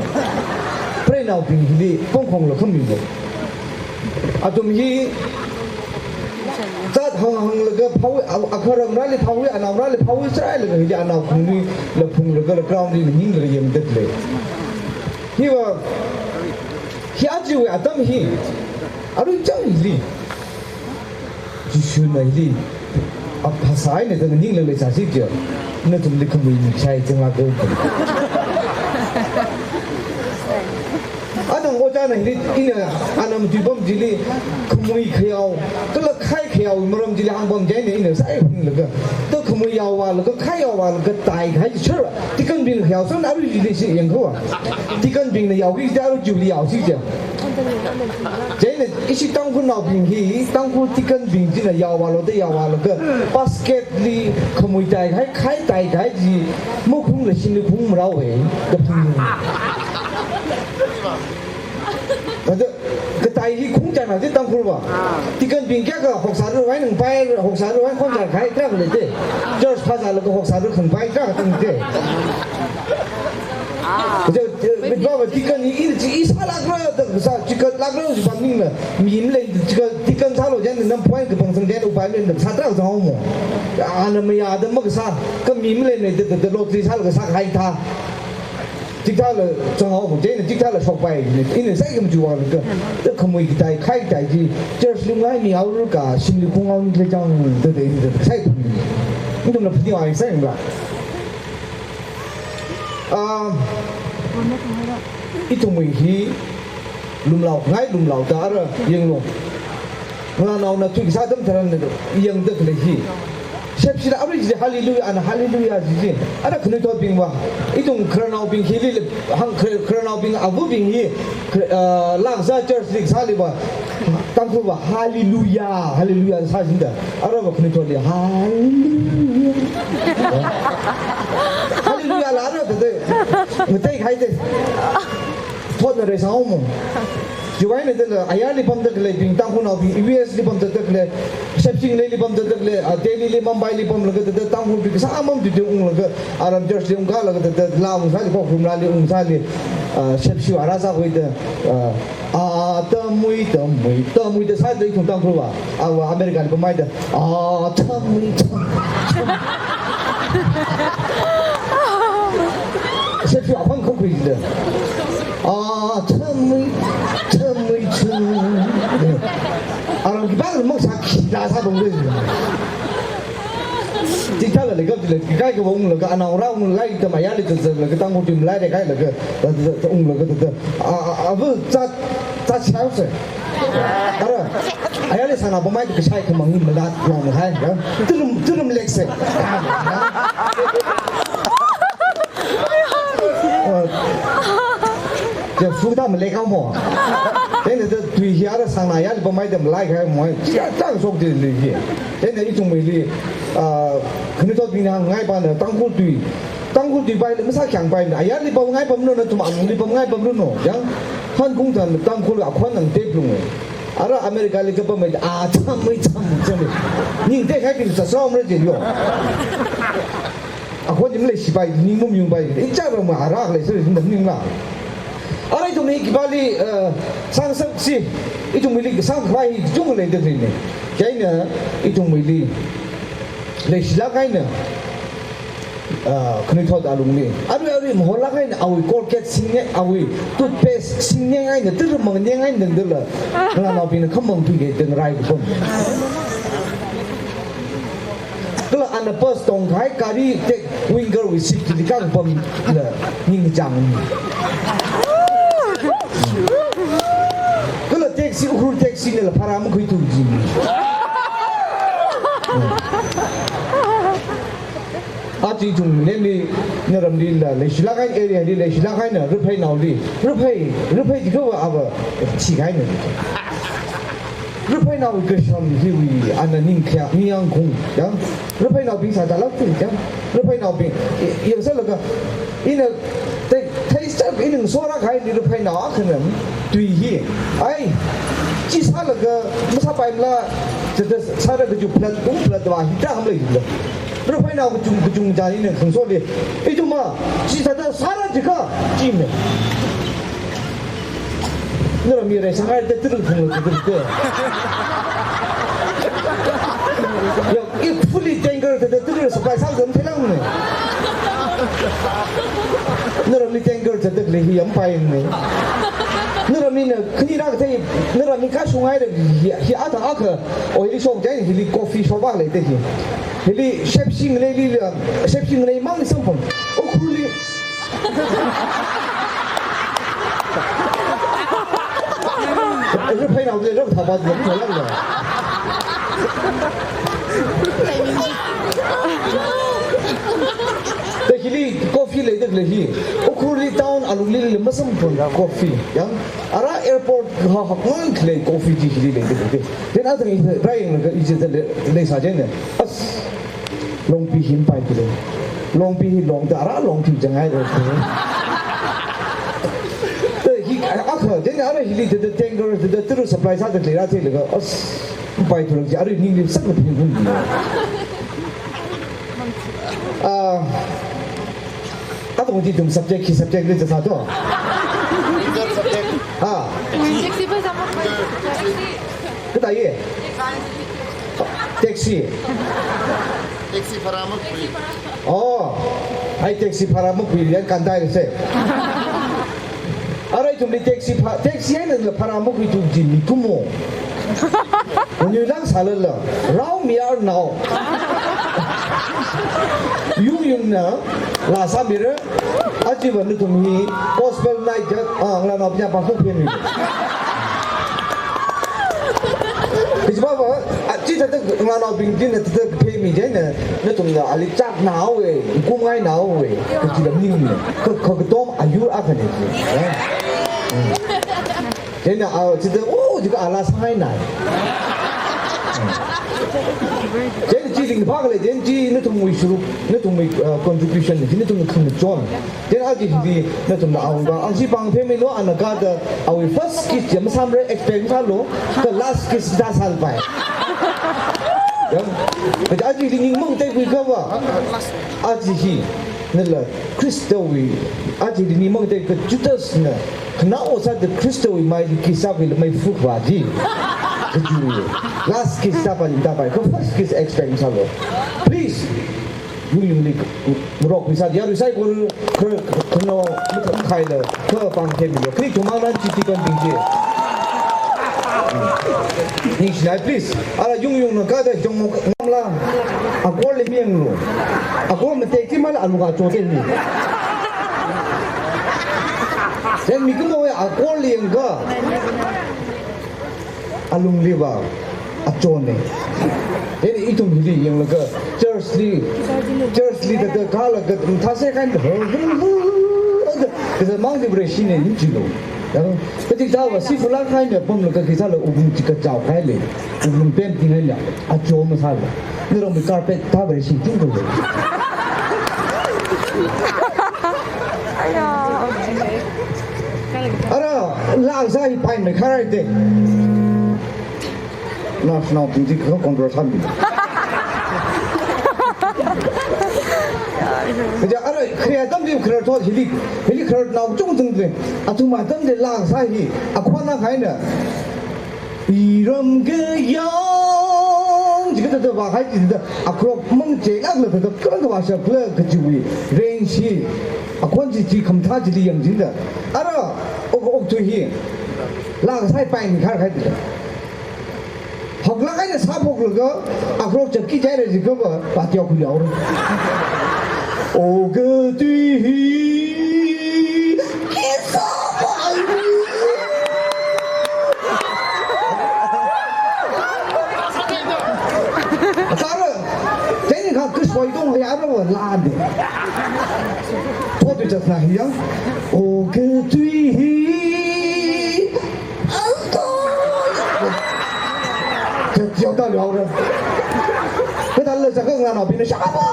Preinaobing hili pongkhongla khamilu. Athum hi zat hānghānglaga phāwui, a, akharam rāli phāwui, anao rāli phāwui, sālailaga hili anaophungli, la phunglaga, la ground li ninglaga yangda khalei. Hiva, hi ajawui atam hi, arui chang hili, Jishuna hili, a, phasā eina da nganingla leisāsi je, nathumli khamui mi chai chang a ko. Anang ojāna hili, ina, ana matuipam chili, khamui khayao, kala khai khayao maram chili hāngpam chieina ina sāi hānglaga, to khamui yaovālaga, khai yaovālaga, tai khai chara, deaconbing khayao sāna arui chili shi yangkhava. Deaconbingna yaoki da arui chili yaosi je. Chieina ishi Tangkhulnaobing hi, Tangkhul deaconbing china yaovālu da yaovālaga, basket li khamui tai khai, khai tai khai chi, makhungla shimli khung marao e, da phung. Ada, katai hi khung chāna chi Tangkhulva. Deaconbing kayākha hoksāra vai nang pai, hoksāra vai khon chār khai tarākha leite. Church phāzālaga hoksāra khangpai tarākha tangte. Kaja, eh, mitva va deacon hi ina chi i sālākra, da sā, chikatlākra, chi pamningla, mi maleila, chika, deacon sālu chieina nam point kapangsang chieina upai maleila, sāda zangmo. Ana mayāda makasā, kha mi maleila, da, da, da, lottery sālaga sākahai thā. Chikathāla zanghaomo, chieina chikathāla shokpai, ina sāi khamachu vālaga, da khamui katai, khai katai chi, church li ngai mihaora kha, shimli khunghaoni khala chang, da, da, ina da, sāi khami. Ithumna phaning ai sāi la. Ah, ithumwui hi lumlao, ngai lumlao da ara yanglu. Ngalānaona tui kasā atam tharan yangda khalei hi. Shepshila arui chi hallelujah, ana hallelujah chi chi. Ara khanuithotbingva. Ithum khararnaobing hili le, hāng khar-, khararnaobing avabing hi, khar-, ah, lākzā church li kasāliva. Tangkhulva hallelujah, hallelujah sāshinda. Arava khanuithotli hallelujah. Hallelujah la ara thāda. Ngatei khaite. Thotna reisāhaomo. Chiwui eina dala ayarli pamda khaleibing, Tangkhulnaobing, U S li pamda khalei, Shepshingleili pamda khalei, ah, Delhi li, Mumbai li pamlaga thāda, Tangkhulbing kasā amam tui tui unglaga, aram church li ungkalaga thāda, laa ungsāli, khokrum laali ungsāli, ah, Shepshi ara sākhuida, ah, ah, tamui, tamui, tamui da sāda ithum Tangkhulva, ah, va America li pamhaida, ah, tamui, tamui, tamui. Shepshi aphang khokhuida. Ah, tamui, tamui, tamui. Aram khipākha maksā khida sādong de. Chithāla leikap chila, kaikha unglaga, anaora unglaga, tam ayarli zatzatlaga, Tangkhul tui malai rekhailaga, ta, ta, ta, unglaga, ta, ta, a, a, a, bu, zat, zat shaose. Ara, ayarli sāna pamhaida kashai khamang hi malat long hai, ya. Turum, turum lekse. Ya, fuda malekhaomo. Chieina thāda tui hi ara sāna ayarli pamhaida malai khaimo. Chi ya tang sok de lui hi. Chieina ithumwuili, ah, khanuithotbingna hāngngai pana Tangkhul tui. Tangkhul tui paila masākhyang paina. Ayarli pamngai pamlu, nathum alungli pamngai pamlu no. Yang, han kung than Tangkhul akhon nang teplung. Ara America li kapamhaida, ah, tamui, tamui, tamui. Ning tekhaibing sāsomra je yo. Akhon jim leishipai, ning mum yungpai. Ichara ma ara leisāra jim ningla. Ara ithumli khipāli, eh, sāngasaksi, ithumli sāngkhavai hi chungda leida khalei ne. Chieina ithumli leishilāk eina, ah, khanuithot alungli. Arui, arui, maholāk eina awui Colgate singngai, awui toothpaste singngai eina, tara mangngai eina dangdala, ngalānaobingna khamang tui kei dang rai kupam. Kala ana bus tongkahai gari tek Winger wui seat chili kapamla ningchāng. Kala taxi, Ukhrul taxi nala phara makhuithu ji. Aja ithum neli, naramlila, leishilāk eina area li, leishilāk eina, Raphei naoli, Raphei, Raphei jiakhava ava, thikahai na. Rapheinao kasham hiwui ana ningkhayā, ningyāng khaung, ya. Rapheinao bing sāda lak tu, ya. Rapheinao bing, i, i, sālaga, ina, te, te, sāp, ina sora kai ni rapheinao akhana, tui hi. Ai, chi sālaga, masāpaimala, chithāda sāra kaji plat, um, plat wa, hithā hamlei hila. Rapheinao kachung, kachung jani ne khangso le. Ithumva, chithāda sāra jikha, chi ne. Nara mi rai sangai te tiru thung lo tiru te. Yo, i fully tanker te tiru supply sāzam thelang ne. Nara mi tanker te tiru le hi yam pai ne. Nara mi na khani ra te, nara mi kashungai de hi, hi ata akha, oili shop jai hili coffee shop ba le te hi. Hili shepsing le li, shepsing le mang sampang. Ukhrulli. Rapheinao le rap thaba le, thalang le. Te hili coffee leida le hi. Ukhrulli town alungli le masampang coffee. Yang ara airport ha ha ngan le coffee ji hili leida le. Then other rai yang le ije le, le sa jai ne. As Longpi hi pai kile. Longpi hi long da ra long ti jangai ro. Te hi akha, then ara hili te tanker te tiru supply sāda le ra te le ga as pai tu ji ara ning li sak phi hun. Ah, atong ji tum subject hi subject le sā to. Ha. Taxi bhai sama. Taxi. Kata ye. Taxi. Taxi bhara makhui. Oh, ai taxi bhara makhui yang kandai se. Ara ithumli taxi bha-, taxi eina bhara makhui tu ji mikumo. Unyu lang sālala, rao mi ar nao. Yung yung na, laa sāmira, ajiva nathum hi gospel night ja, ah, ngalānao pya pa khuk phemi. Kajiva va, a, chithāda ngalānaobing china thāda phemi jaina, nathumna ali chak nao e, kum ngai nao e, kaji lam ning ne. Ka, ka, katom ayur akhane ji. Eh? Hmm. Chieina, ah, chithāda, oh, jiakha ala sangai nai. Hmm. Chieina chi ringphā kale, chieina chi nathumwui shuruk, nathumwui, ah, contribution, chi nathumna khangachon. Then aja hili nathumna awungva, angshi pāng phemilu, ana kathāda awui first kiss ya masāmara expect masālu, kha last kiss da sāpai. Ya, kaja aja hili ningmang teikhui kava. Aja hi, nala Khristawui, aja hili ningmang teikhui Judasna, khanao sāda Khristawui maili kiss sākhuila mei fuk va ji. Kaji, last kiss da pai, da pai, kha first kiss expect masālu. Please. Yung yungli, ngarok khuisā, yarui saikora, kha, kha, khano, matham khaila, kha pāng phemilu. Khani thumang ran chi chi kan bing chi. Ningshinai, please. Ara yung yungna kathāda jong mo ngamla. Akorli miyanglu. Akor mate chi mala alung acho te ni. Then mikumowui akorli yangakha. Alungli va, achone. Then ithum hili yanglaga, church li, church li thāda kala ga, thase kan, kaja mang di bre shine ni jilo. Yang, kaji thāva, si fula kaina, pamlaga khisāla, ubung chika chao kaile, ubung pem tingaina, acho masāla. Ngarong mi carpet thāva shing tingko. Aya. Ara, laa sā hi paimei kharai te. Nao, naobing chi kha control sāmi. Kaja ara, khare atamli khare thot hili, hili khare nao chungchung le. Athum atamli laa sā hi, akhon na kaina. Iram kayang, jika thāda vāhai jida, akrok mang chelak la thāda, karang vāshap la kajiwui, range hi, akhon chi chi khamathā chili yang jida. Ara, ok, ok tui hi, laa sāpai ni khar khai jida. Hoklak eina sāphoklaga, akrok chapki jaira jikha va, pāteo khuyaora. Ok tui hi, Kisa pai. Sāra, teni kha Kris waitong ya ro lande. Thot tu chasna hiya. Ok tui hi. Alto. tāli haora. Kathāla sākha nganābingna shakapa.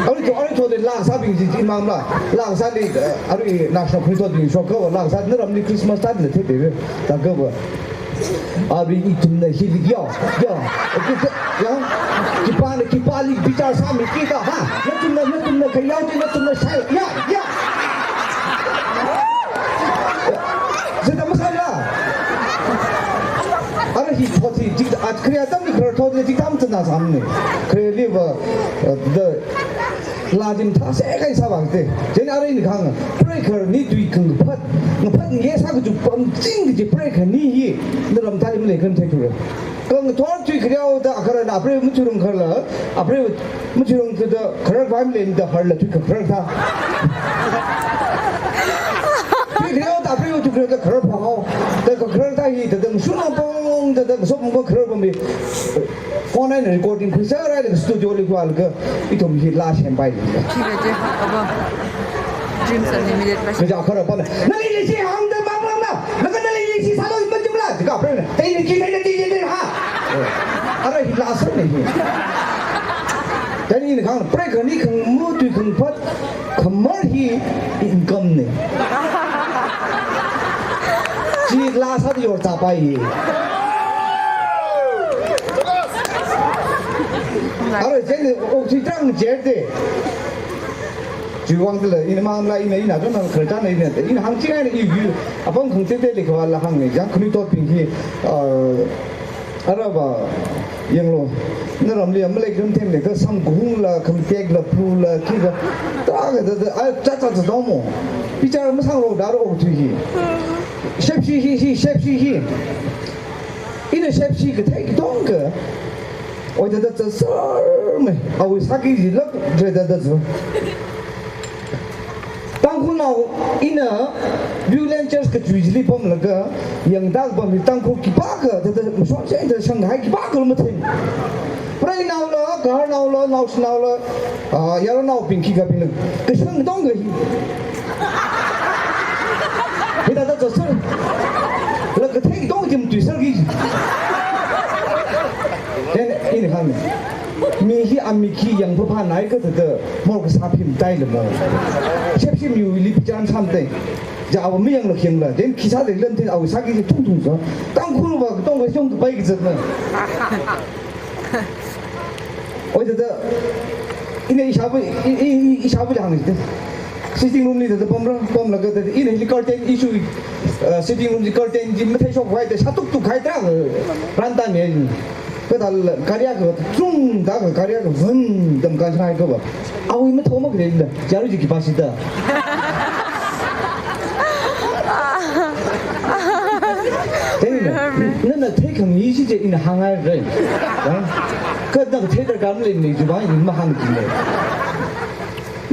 Arui tho, arui tho de laa kasābing chi, chi mang la. Laa kasāli, eh, arui national khui thotbing shokkava laa kasā naramli Christmas thāda theide. Tākava. Arui ithumna hili ya, ya. Ya. Khipāna khipāli bichar sāmi kida ha. Nathumna, nathumna khayao chi, nathumna shai. Ya, ya. Zeta masāla. Ara hi thot hi, jik, a, Korea atamli kharar thot hi jik tam tsana samne. Korealiva, uh, the laa chi mathāsek kahai sāvang te. Chieina ara ina kahāng, preikhar ni tui kangphat, ngaphat nge sā kachu pamching kaji preikhar ni hi, naram thāli maleikharam theithura. Khangathor tui khareo da kharana apreiva machuirung kharla, apreiva machuirung kharda kharar vai maleimada harla tui kakharar thā. Tui khareo da apreiva tui khareo da kharar phāhao. Da kakharar thā hi, da da mashun apong, da da kasop mungko kharar pambi. Phone eina recording khuisārai da studio li khuilaga, ithum hi laa sempai. Chira je, aba. Dreams Unlimited pa. Kaja kharapana. Nali leishi hāngda mamang na. Naka nali leishi sālo imajimla. Jika preikhar. Tei ni ki tei ni ki tei ha. Ara hi laa sāne hi. Chieina ina kahāng preikhar ni khangmu tui kangphat khamar hi income ne. Chi laa sāda yorzapai. Ara chieina okthui tangcherde. Chiwuivang dala, ina mamangla, ina, ina, dona, khararchan ina, ina hāngching eina, i, i, apam khangateiteili khavāla hāngne, yang khanuithotbing hi, uh, arava, yanglu, naramli maleikharam themne, kha samkaungla, khangatekla, plula, khila, ta, ta, ta, ta, a, cha, cha, cha, domo. Bichar masāngrok da ro thui hi. Shepshi hi, hi, shepshi hi. Ina shepshi kathei katongkha. Oi, da, da, da, sir, me. Awui sāki jilak, da, da, da, sir. Tangkhulnao ina Viewland Church kachui chili pamlaga, yangda pam hi Tangkhul khipākha, da, da, mashon cheng da Shanghai khipākha lo mathei. Preinaola, gaharnaola, naoshinaola, ah, yaronnaobing khikhabingla, kashang katongkha hi. Hithāda zatsur. La kathei katong jim tui sāki. Then, ina hāng. Mi hi amik hi yangphaphānai kathāda, mor kasā phim taila mo. Shepshi miwuili bichar sāmate. Ja awa mi yanglo khingla. Then khi sāda lam thin awa sāki thungthung sā. Tangkhulva katongkha shong kapai kazatna. Oi, thāda, ina ishāva, i, i, i, ishāvali hāngchite. Sitting room li thāda pamra, pamlaga thāda, ina hili curtain issue, uh, sitting room li curtain chi matheishokvai thāda, shātuktuk kahai thāda, rānda ne. Kathāla, gari akha, zung da akha, gari akha, vun, dam kahai kava. Awui mathāmakhalei la, jaru ji khipāsi da. Then, nana theikhangai chi je ina hāngngai rai. Ya? Kha nana thei darkar maleimane, chiwuivang ina mahāngki le.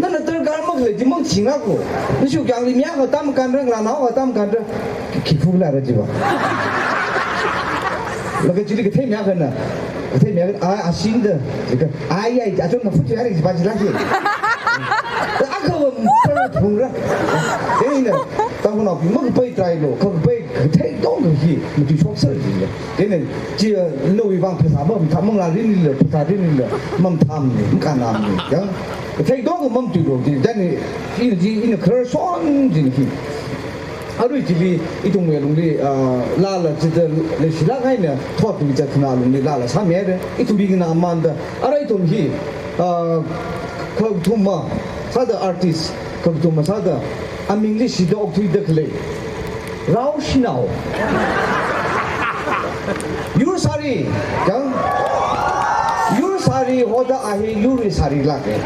Nana darkar makhalei chi mangching ako. Nashi kyangli mi akha tamkhanra, ngalānao akha tamkhanra. Khi phukla ra chiwuivang. Laga chili kathei mi akhana. Kathei mi akhana, ai, ashinda. Laga, ai, ai, achon na futu yari jiba jila hi. Akha wa mphara phungra. Then ina, Tangkhulnaobing makapai try lo, kapai kathei katongkha hi, matuishok sāra jila. Then, chi, nawui vang phasā mamathā, manglā rinli la, phasā rinli la, mamathāmane, makānāmane, ya. Kathei katongkha mamatuilo, chi, then, ina chi, ina kharar shon chi hi. Arui chili, ithumwui alungli, ah, laala chithāda leishilāk eina, thotbing chatna alungli laala sāmira, ithumbingna amanda, ara ithum hi, ah, kakathuma, sāda artist, kakathuma sāda, amingli shida okthuida khalei. Raoshinao. Yursari, yang? Yursari hoda ahi, yurwui sari lāke.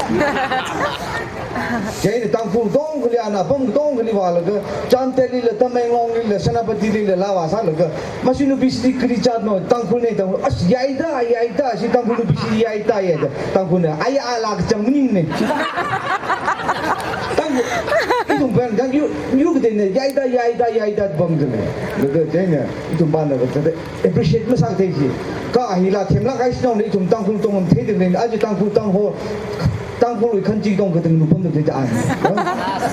Chieina Tangkhul katongkhali ana apam katongkhali vālaga, Chandelli la, Tamenglongli la, Senapatili la, laa vāsālaga, masi nubisi kali chatno, Tangkhulne, Tangkhul, as, yaida, yaida, si Tangkhul nubisi yaida, yaida, Tangkhulna, ai, ala kachang maningne. Tangkhul, ithum pāng, tang, yu, yu kateine, yaida, yaida, yaida, pamdalei. Laga, chieina, ithum pāngna, laga, appreciate masāthei chi. Kha hila themlāk kahai shinaone ithum Tangkhul tongam theidalei, aja Tangkhul tangho, Tangkhulwui khanchi tong kathāda nupamda thei ta an.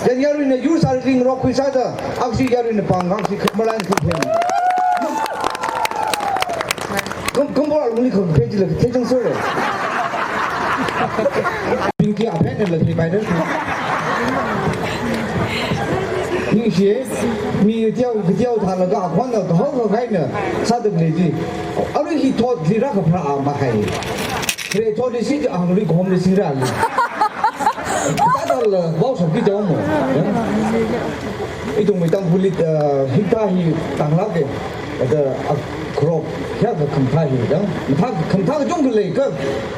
Then yaruina yursari ringrok khuisāda, aksi yaruina pāng, aksi khamalai khuithem. Kam, kam bora lungli khangphei chila, theichang sore. Pinky a pen la thei pai da. Ningshi, mi tiao, tiao thālaga akhon na, kahao kahaina, sāda lei ji. Arui hi thot li rākapharā a mahai. Kre thot li si, ang lui khom li singra li. Tadala, bau sāki jao mo. Ya? Ithumwui Tangkhulli, uh, hikathā hi tanglāk e. Ada, a, crop, hikathā khamathā hi, ya. Mathā khamathā kachungkha lei ka,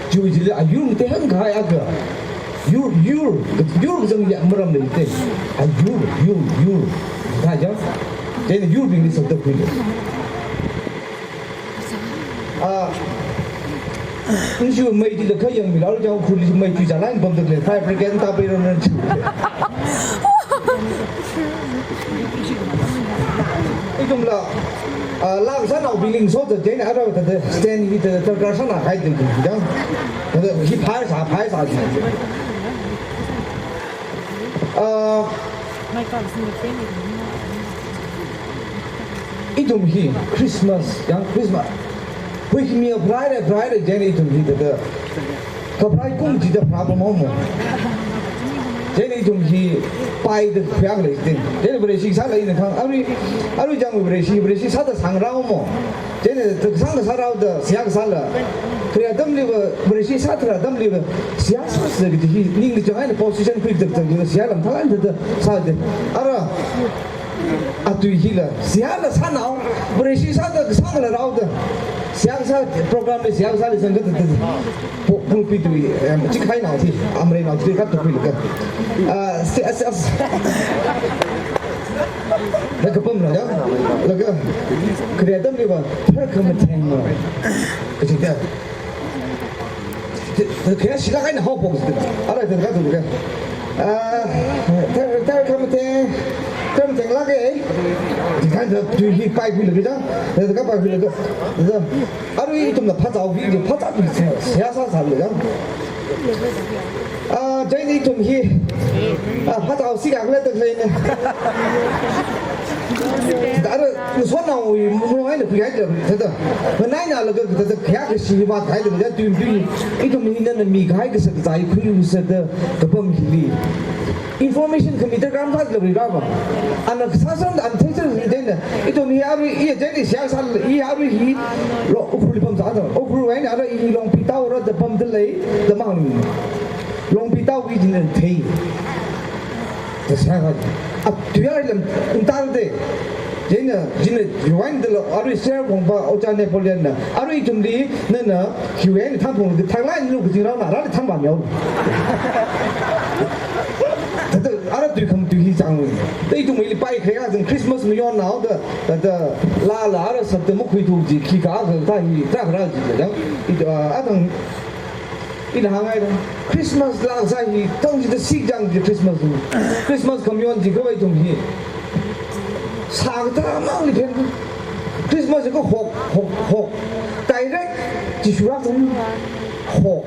chiwui chili ayur mate hāngkahai akha. Yur, yur, yur kazang ya maram leite. Ayur, yur, yur. Thā ya. Chieina yurbingli sāda khuile. Ah, ningshi mei tui da kha yangmila, arui chang khuli mei tui jalan bamda lei, fire brigade ta pai ron ron chu. Ithumla, ah, lang sānaobingli so da, chieina ara da, da, stand hi da, da, darkar sānakahai da, da, da, hi phai sā, phai sā ji. Ah, ithum hi Christmas, yang Christmas. Hui hi mi pharāra, pharāra, chieina ithum hi da, da. Kapharā kum chida pharā pammo mo. Chieina ithum hi pai da khuiak lei ji. Chieina Vareshi sālei na khang, arui, arui chang Vareshi, Vareshi sāda sāngrao mo. Chieina kasāng kasā rao da, seihā kasāla. Kharei atamliva, Vareshi sāthat atamliva, seihā sāsa kaji hi, ningli chang eina position khuitak tak, seihā lam thalan da, da, sāda. Ara, atui hila, seihāla sānao, Vareshi sāda kasāngla rao da. Seihā sā, program li seihā sāli sangkata da. Po, pulpit tui, em, chikahainao thi, amreinao thi, khat tui khuilaga. Ah, seihā, seihā, seihā. Laga pamla ya, laga, kharei atamliva, tharkhamatheng lo. Kaji da. Te, te, kaya shila kaina hao pok sida. Ala, te, ka, te, ka. Ah, te, te, tharkhamatheng, tharkhamatheng lāka, eh? Te, ka, te, tui hi pai khuilaga ja. Te, te, ka pai khuilaga. Te, te. Arui ithumna phazao hi, phazao hi, seihā sā sālaga. Ah, chieina ithum hi. Ah, phazao si kak le tak le ne. Ara, ngasotnaowui, mung eina khuihaida, thāda. Nganaina laga, thāda, kayākha shi vāthaida, thāda, tui, tui, ithum hi nana mikahai kasā kazā khuilu sāda, kapam hili. Information khami darkar mathālala rāva. Ana kasā sāda ana theisā chieina, ithum hi arui, i chieina seihā sā, i arui hi, lo, Ukhrulli pamsā da. Ukhrul eina ara i Longpi Tao rāda pamda lei, da mang. Longpi Taowui china thei. Tasā ka, ap tuya lam untal de. Chieina, china yuan dala, arui Sir Wongpa Oja Napoleon na, arui ithumli, nana, hiwui eina thangphung, thanglalu kazingraona, rāli thangvā miao. Thāda, ara tui khamathā tui hi chang. Thāda ithumli pai kharei kazang Christmas mayonnao da, thāda, lāla, ara sāda makhuithu ji, khikha kha thā hi, thā kharā ji, thāda, i, ah, athang, ina hāngngai da. Christmas lākasā hi, tang chida sik chang ji Christmas hi. Christmas khamayon jiakha ithum hi. Sākathā mangli phen. Christmas jiakha hok, hok, hok. Direct, Jishu rāzang. Hok.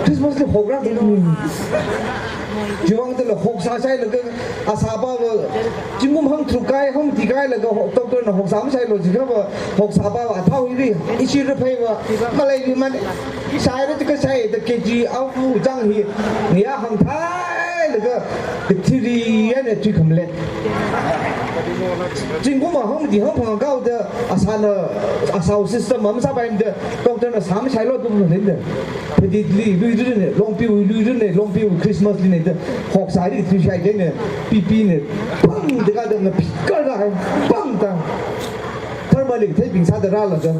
Christmas li hok rāzang. Chiwuivang dala hok sāshailaga, asāpava, zingkum hangtharuk kahai, hangmati kahailaga, ho-, doctor na hok sāmashailu jiakhava, hok sāpava, athao hili, ishi rāpheiva, maleiluimana, shaira jiakha shaida K G avu chang hi, ngayā hāngthailaga, kathili eina tui khamalet. Zingkum hangmati hangphangā kaoda, asāna, asāwui system masāpaimada, doctor na sāmashailu da pamlei da. Phaditli, luirine, Longpiwui luirine, Longpiwui Christmas line da, hok sāli thuishai chieina, pipina, pang da kada ngaphit kar da hai, pang da. Tharmali theibing sāda rālaga.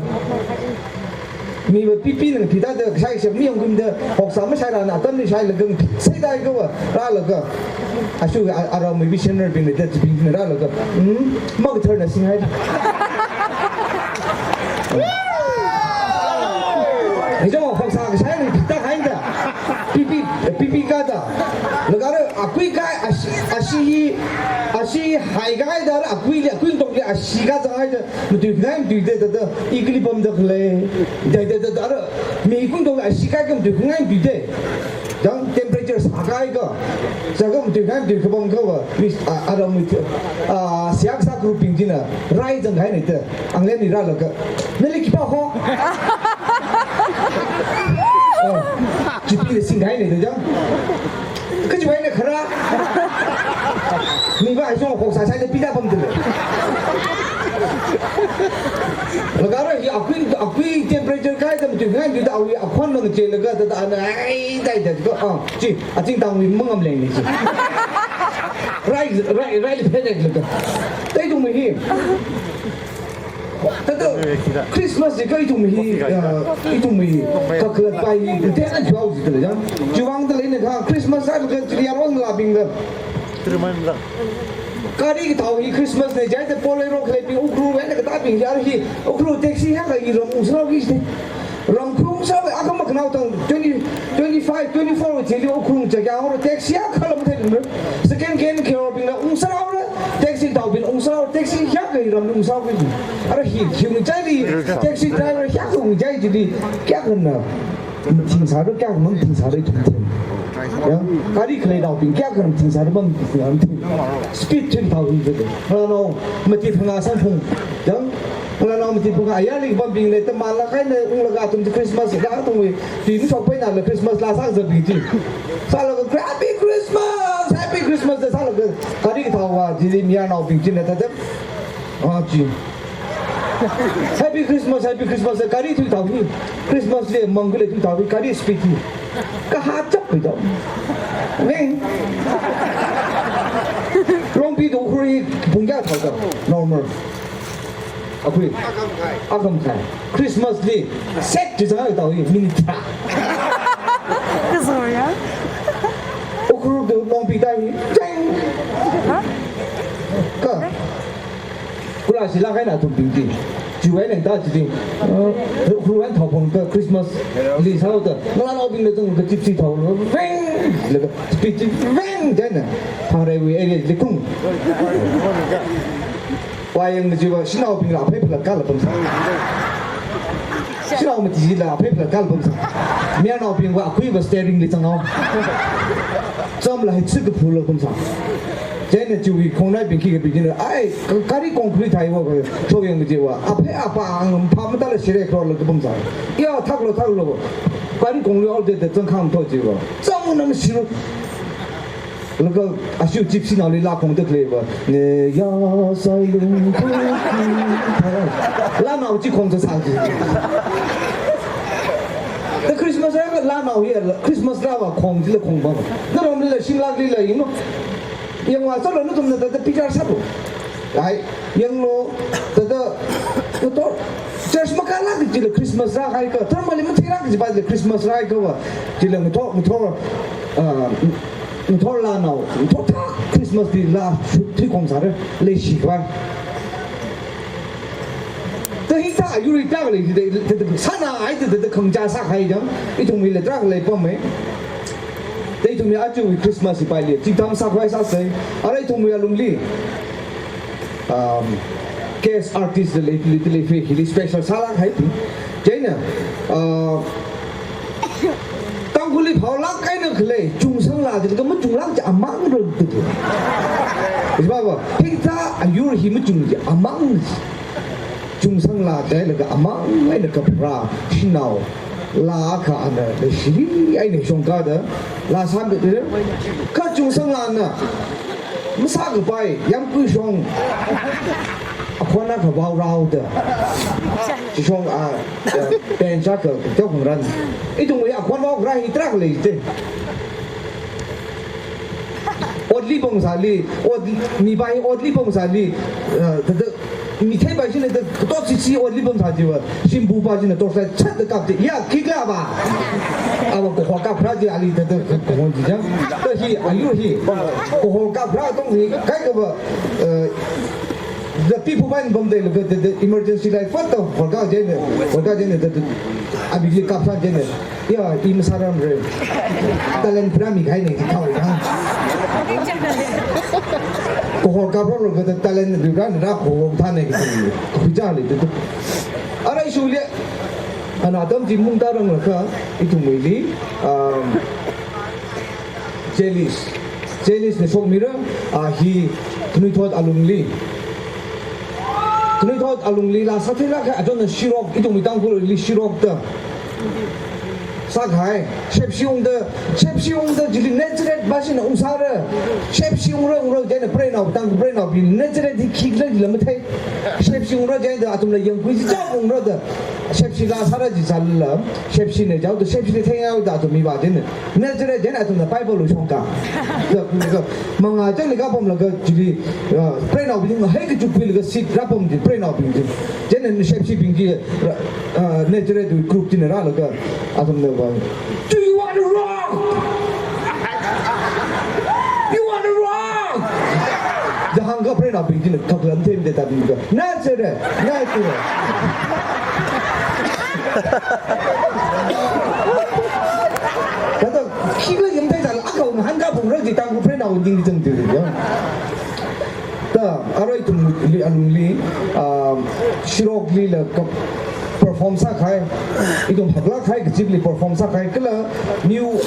Miva pipina ngaphit da da, shai shap mi yangkum da, hok sāmashairana, atamli shailaga, ngaphit sai da kava, rālaga. Ashu a, aramwui visionary bingna da, chibingna rālaga. Hmm? Makatharna singhai. Hijong hok sākashai ni pita haida. Pipi, pipi kada. Laga ara akui kai ashi, ashi hi, ashi hai kaida ara akuili, akui tongli ashi kazang haida. Matuingai matuida da da. Ikli pamda khalei. Da da da da ara. Mi kui tongli ashi kai ka matuingai matuida. Yang temperature sā Kai ko, sākam tui kan tui kapang ko wa, mis, a, aram mit, a, siak sa grouping china, rai zang kai ni te, ang len ni ra lo ka. Nali kipa ho. Oh, chipi le sing kai ni te jang. Kaji wai na khara. Ni ba ai song kok sa sai le pida pam te. Laga ra hi akui, akui temperature kai tam tui kan tui ta awi akhon mang che laga ta ta na ai dai dai ko. Ah, chi. Aching tangwui mangamleng ni chi. Rai, rai, rai li phenek laka. Tei tung mi hi. Tata Christmas ji kai tung mi hi, ah, itung mi kakhalat pai hi, tena jwau ji tala jang. Jiwang tala ina ka Christmas ai ka chili arong la bing la. Kari thao hi Christmas ne jai te Bolero khalei bing Ukhrul wena kata bing yar hi Ukhrul taxi ha ka i ram usrao ki ji. Ram khung sa akam kanao tang twenty, twenty-five, twenty-four chili Ukhrul cha kya ho taxi a khalam the. Second hand kyo bing na ungsrao ra taxi thao bing ungsrao taxi ya ka i ram ungsrao ki. Ara hi hi ung jai li taxi driver ya ka ung jai ji li kya kana. Thing sa ro kya mang thing sa ro thing thing. Ya, kari khalei thao bing kya kana thing sa ro mang thing sa ro thing. Speed thing thao bing de. Hala no, mati phunga sang phung. Yang, hala no mati phunga ayar li bam bing le, te mala kai ne, ung laga tum Christmas, la tum wi, ti ni sok pai na le Christmas la sa za bing ji. Sa la ka Happy Christmas, Happy Christmas, sa la ka, kari thao wa, ji li mi ya no bing ji ne, ta te. Ah, ji. Happy Christmas, Happy Christmas, kari thui thao ni. Christmas le, mang le thui thao ni, kari speed ni. Ka ha chap pi thao. Neng. Long pi do khuri, bung ya thao thao. Normal. Akui. Akam khai. Christmas li set ji zang tao hi minute tharā. Ka sorry ya. Ukhrul do long pi tai. Jeng. Ha? Ka. Kula sila kai na tum ping ti. Jiwai neng ta ji ti. Ukhrul wan thao pong ka Christmas li sao ta. Ngala no bing le tung ka chip si thao lo. Veng. Le ka speed ji veng jana. Thang rai wi area li kung. Wayang na jiwa, shinao bing la phei phala kala pamsa. Shinao mati ji la phei phala kala pamsa. Mia nao bing wa akui wa steering li chang nao. Cham la hi chik phu la pamsa. Jai na jiwi khong nai bing ki ka bing jina. Ai, ka-, kari kong kri thai wa ka, cho yang jiwa. Aphei apa ang pha mata la shire kro la ka pamsa. Ya, thak lo, thak lo. Kari kong li all day de chang kham to jiwa. Cham nam shiru. Laga ashu chip si nao li la kong tek le ba. Ne ya sai lung tu ki. La nao chi kong sa sa ji. The Christmas la, la nao ya, Christmas la wa kong ji la kong ba. Na rom li la shim la li la yin no. Yang wa sa la nu tum na ta, ta picture sa bo. Ai, yang lo, ta ta, ta to. Church ma ka la ji la Christmas la kai ka. Tharmali ma thira ji ba la Christmas la ka wa. Ji la to, to. Ah, Ngathor la nao, ngathor thā Christmas li la thui kong sāra, leishi khavai. Ta hithā ayur hithā khalei, ta, ta, ta, sāna ai ta, ta, ta khangachā sākahai jang, ithumwui letra khalei pam e. Ta ithumwui aja Christmas hi paili, chithang sākhavai sāsei, ara ithumwui alungli. Um, guest artist lei, lei, lei, lei, hili special sālāk hai ti. Chieina, uh, Tangkhulli phaolāk eina khalei, chungsanglā jilakha machunglāk chi amang rang tu tu. Ishiva va, hithā ayur hi machung chi amang. Chungsanglā jilakha amang eina kapharā, shanao, laa akha ana, leishili eina shongkada, laa sāmbit, kha chungsanglāna, masākapai, yamkui shong, akhon akha vaorao da. Chishong a, a, bench akha, teokhangaran. Ithumwui akhon vaorao hi tarākha lei te. Otli pong sāli, ot, mipai otli pong sāli, a, ta, ta, mitheipai china ta, katot sisi otli pong sā jiva, shimbupa china torchlight chat da kap te, ya, khikhala va. Ava kohor kapharā ji ali ta, ta, kohor ji jang. Ta hi, ayur hi, kohor kapharā tong hi, kaikha va, a, the people van bam de, the, the, the emergency light, what the, kohor kap jina, kohor kap jina, the, the, abi ji kapharā jina. Ya, i masāram re. Talent pharāmi kahai ne, khao na. Kohor kapralo kha talent pharā na kohor thāne kha. Khuichāli tu. Ara issue le. Ana atam chi mungtā ranglakha, ithumwuili, um, Jelis. Jelisna shokmira, ah, hi khanuithot alungli. Khanuithot alungli laa sātheilāk kahai, achonna shirok, ithumwui Tangkhulli shirok da. Sākahai, shepshi ungda, shepshi ungda, chili Nazareth bashina ungsāra. Shepshi ungra, ungra, chieina preinaobing, Tangkhul preinaobing, Nazareth hi khikhala chila mathei. Shepshi ungra, chieina athumla yangkhui chi chao ungra da. Shepshi laa sāra chi sālala, shepshina chaoda, shepshina theingaoda, athum mivā chieina. Nazareth chieina athumna Bible li shongka. Ka, ka, mangā chang ni kapamlaga chili, ah, preinaobing hei kachukpilaga seat rāpam chi, preinaobing chi. Chieina shepshibing chi, ah, Nazareth group china rālaga, athumna vā, "Do you want a rock? You want a rock?" Da hāngakha preinaobing china kakhalam themda tabingka. Nazareth, Nazareth. Kathā, khikhala yangthei sālala, akhawui hāngkha phungra chi Tangkhul preinaobing chang chi ya. Da, arui ithumli alungli, ah, shiroklila ka-, perform sākahai, ithum haklāk kahai kachili perform sākahai, kala New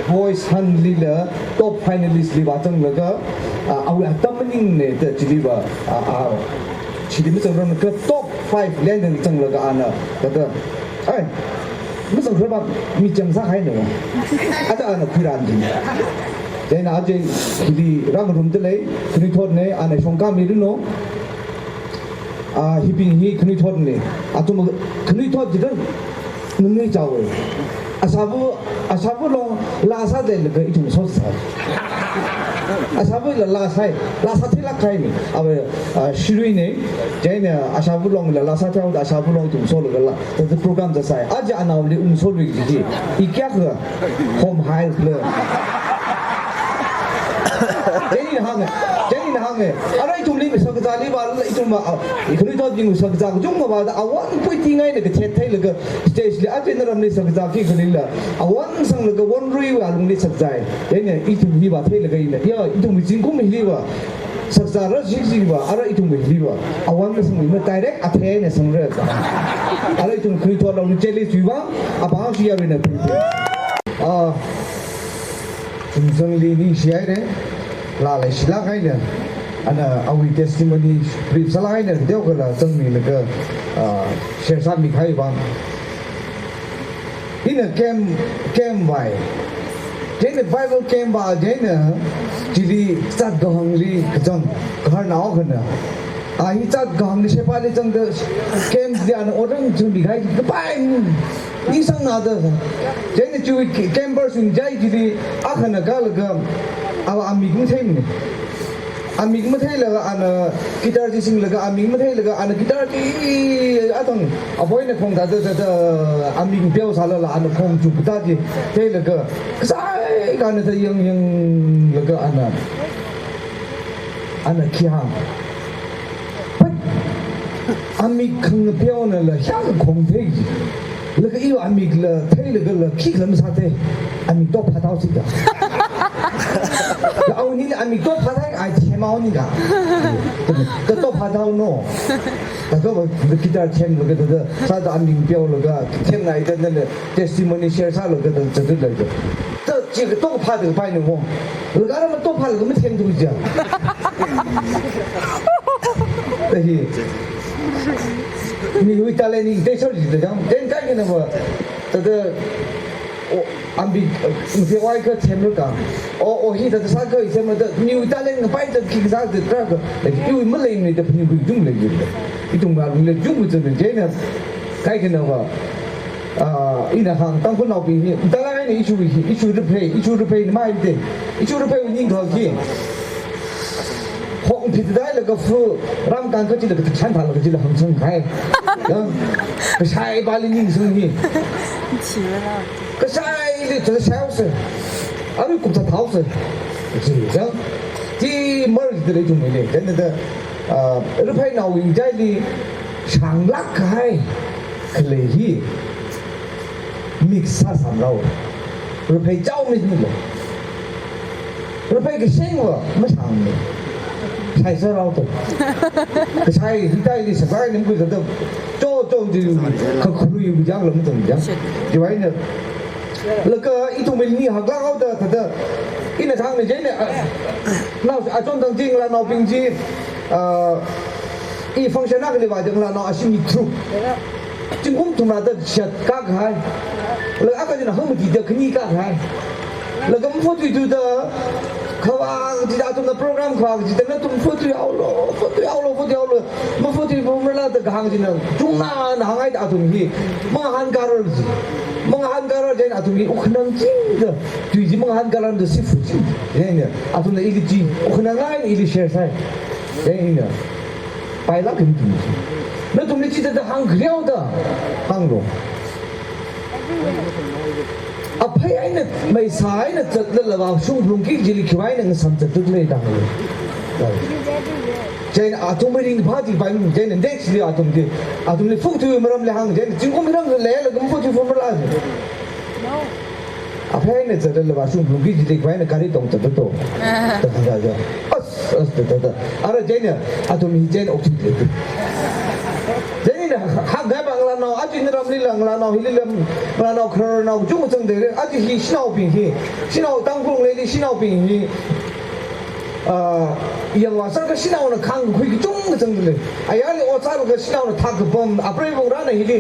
Voice Hunt lila top finalist li vāzanglaga, ah, awui atam maningmana da chili vā, ah, ah, chili mazangrarmana, kala top five li eina zanglaga ana, kathā, ai, mazangrarmana, mi chang sākahaina. Aja ana khuirān chi. Chieina aja hili rāngarumda lei, khanuithotna, ana shongkā miranu. Ah, hibing hi khanuithotna. Athum khanuithot chida nungnui chaowa. Ashāva, ashāva long laa sāda leilaga ithum sosai. Ashāvali laa sāi, laa sātheilāk kahaina. Awui, ah, shiruina, chieina ashāva longla laa sātheihaoda ashāva long ithum solaga laa, thāda program sāsai. Aja anaoli ungsolui chi, i kayākha homhaira. Chieina hānga, chieina hānga. Arui ithumli mi shakazāli vāla, ithum, ah, i khanuithotbing shakazā kachungkha vāda, awon puitingaina kathet theilaga stage li, aja naramli shakazā khikhalila, awon sanglaga wonruiwui alungli shakazāi. Chieina ithum hi vātheilaga ina, ya, ithum zingkum hili vā shakazāra, shik shik vā, arui ithum hili vā awon masangmana, direct athei eina sangra. Arui ithum khanuithot alungli Jelis wui vang, apāng shi yaruina pui pui. Ah, Chungchangli ningshihaira, laa leishilāk kahaina, ana awui testimony brief sālāk kahaina, teokha laa zangmilaga, ah, share sāmikahai vang. Ina camp, camp vāi. Chieina Bible camp vā chieina, chili zat kahāngli kazang, gaharnao akhana. Ah, hi zat kahāngli shepali zangda, camp li ana orang chungmikahai, kapai, ningsangnada. Chieina chiwui campers bing chai chili akhana kālaga, awui amik matheimana. Amik matheilaga ana guitar chi singlaga, amik matheilaga ana guitar chi athang, aboina khong thāda, thāda, amik peo sālala ana khong chukta chi theilaga, kasai kana thā yang yang laga ana, ana khi hāng. Pat, amik khangapeonala hiyākha khong thei chi. Laga iwui amikla theilagala khikhala masāthei. Amik top phāthaosi da. La aunila amik top phāthei, ai themhaoni da. Ka top phāthaono. Thākha va guitar themlaga thāda, sāda amik peolaga themnai da, nala testimony share sālaga thāda, thāda lei da. Thā chi kato phāda kapaina wong. Laga ara mato phālaga mathemthu ja. Thā hi. Miwui talent hi teisor jida jang. Then kaikhana va, thāda, o, amik, eh, mute wai ka themra ka. O, o, hi thāda sāka, i themra thā, miwui talent ngapai thā khi sāda tra ka. Like, iwui maleimana da phaning khuikachung lei jida. Ithum ngalungle jung machun chieina. Kaikhana va. Ah, ina hāng Tangkhulnaobing hi, talai ni issue hi, issue replay, issue replay ni mai te, issue replay ni ngkha ki. Hong phit dai laga fu, ram kan kachi laga takshan thā laga chi la hāngsang khai. Ya, kashai bali ningsang hi. Kasaili thāda shaosa. Arui kupta thaosa. Chi, ya. Chi mar chi da lei ithumwuili. Then the, ah, replay naowui ngachaili, shanglāk kahai khalei hi mix sāsāmrao. Replay chao mix ni lo. Replay kashengva mashangmana. Shaiser rao to. Kashai hitaili saklāk ni mkui thāda. Cho cho ji kakhuiwui jang lam tong jang. Chiwui eina. Laga ithumwuili haklāk haoda thāda. Ina thang ni jai ni, ah, nao, achon tang jing la nao bing ji, ah, i function na kali ba jing la nao ashimi tru. Jing kum tum la da shat ka hai. La aka jina hum di da kani ka hai. La gam photo tu da, kawang ji da tum na program kawang ji da na tum photo ya lo, photo ya lo, photo ya lo. Ma photo pu ma la da hang jina, jung na na hang ai da tum hi. Ma han karar ji. Ma han karar jai na tum hi, uknang jing da. Tui ji mangahān karan da sifu ji. Yeng ya, athumna ili ji, ukhanang lai ili share sai. Yeng ya. Pailak kin tui ji. Nathumli chithāda hāngkhareo da. Hānglo. Aphei eina, maisā eina zatlala vāshung phalungki jili khiwui eina ngasam zatda lei da hānglo. Chieina athum ringphā ji pai, chieina next li athum ji. Athumli phukthui maramli hāng, chieina zingkum hiram leilaga phukthui phun mala ji. Aphei eina zatlala vāshung phalungki jili khiwui eina gari tongzatda to. Da hāng da. As, as, da, da, da. Ara chieina, athum hi chieina okthui lei. Chieina, ha, ha, ngai ba ngalanao, aja naramlila ngalanao, hilila ngalanao, khararnao, kachungkha zangda lei. Aja hi shanaobing hi. Shanao Tangkhul leili shanaobing hi. Ah, yangvā sālaga shanaona khāngkakhui kachungkha zangda lei. Ayarli ot sālaga shanaona thak kapam, apreiva̱ ngarāna hili,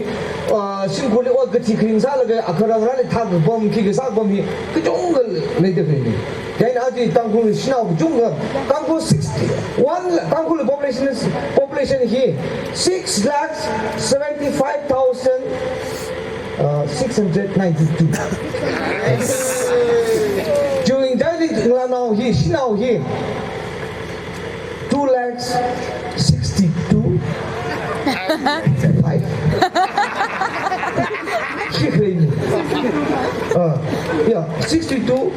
ah, shimkhurli ot kathi kharing sālaga, akharangarāli thak kapam, khikha sā kapam hi, kachungkha leida lei. Chieina aja Tangkhul shanao kachungkha, Tangkhul sixty, one, Tangkhul population is, population hi six lakhs seventy-five thousand, uh, six hundred ninety-two. Chiwui ngachaili ngalanao hi, shanao hi, two lakhs sixty-two five. Khi khalei ni. Ah, yeah, sixty-two.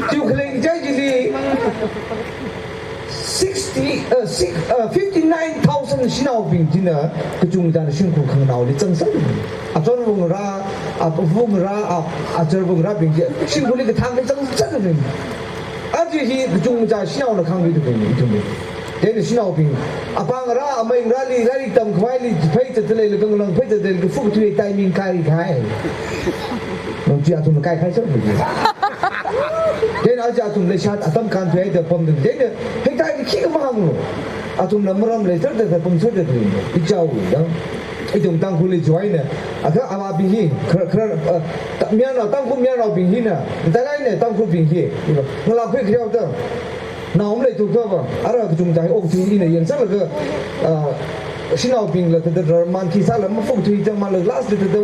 Chiwui khalei ngachai chili sixty, uh, six, uh, fifty-nine thousand shanaobing china kachungchana shimkhur khanganaoli zangsang. Achonva̱ ngarā, apava̱ ngarā, a, achārva̱ ngarābing chi shimkhurli kathāngli zangsang. Aja hi kachungcha shanaona khāngkhuida lei, ithumli. Chieina shanaobing, apā ngarā, amei ngarāli, lairik tamkhavai li, phei zatda leilaga, ngalang phei zatda leilaga, phukthui timing kai kai. Nong chi athum kai kai sāda lei. Chieina aja athum leishat atam kānthuida pamda. Chieina, hekta hi khikha mahānglo. Athumna maram leisāda, da pamsāda lei. Ichao ya. Ithum Tangkhulli chiwui eina. Akha avābing hi, khar, khar, uh, ta, mayarnao, Tangkhul mayarnaobing hina, talai eina Tangkhulbing hi, ngalākhui khareo da. Nao maleithu kava, ara kachungcha hi okthui ina yangsālaga, ah, shanaobingla thāda rarman khi sāla maphukthui chang mala last li thāda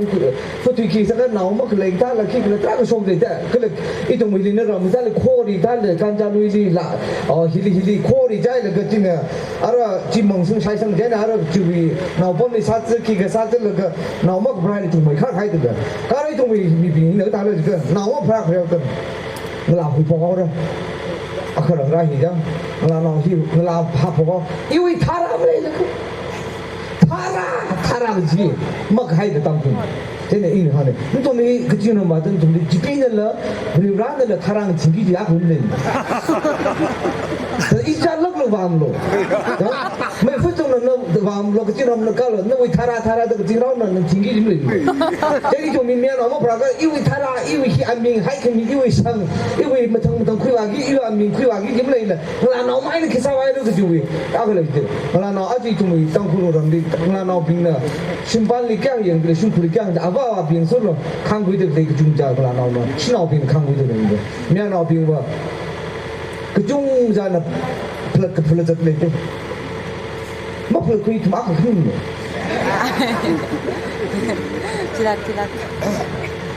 phukthui khi sālaga nao makhalei thāla khikhala tarākha shomda lei da, kala ithum hili naram thāla khori thāla kanchaluili la, ah, hili hili khori chailaga china, ara chi mangsang shaisang chieina ara chiwui naopamli sāzā khikha sāzālaga nao makapharāli thungmei khar haida. Kha ara ithumwui mibing hina thāla jiakha nao mapharā khareo da. Ngalākhui phok haora. Akharangarā hi ya. Ngalanao hi, ngalā phā phok haora. Iwui tharā maleila. Tharā, tharā ji. Makhaida Tangkhul. Chieina ina hānga. Nathum hi kazingram vāda nathumli jipinala, Varivarānala tharā ngachingki jiakha maleila. Da ichālakla vāmlo. Da, mei phuchungna na vāmlo, kachingram na kalo, nawui tharā tharā da kachingram na, na chingki jim lei. Chieina ithum mi mayarnao mapharākha, iwui tharā, iwui hi aming haikhami, iwui shang, iwui mathang mathang khuivāki, iwui aming khuivāki jim leila. Ngalanao mai na khi sāvālu kajiwui. Akha lei da. Ngalanao aja ithumwui Tangkhul ramli, ngalanaobingna shimpanli kayāng yangkhalei, shimkhurli kayāng, avā avābing solo, khāngkhuida khalei kachungcha ngalanaona, shanaobing khāngkhuida lei da. Mayarnaobingva kachungchana phalat kaphalat zat lei da. Maphalakhui ithum akha khaning. Chilak, chilak.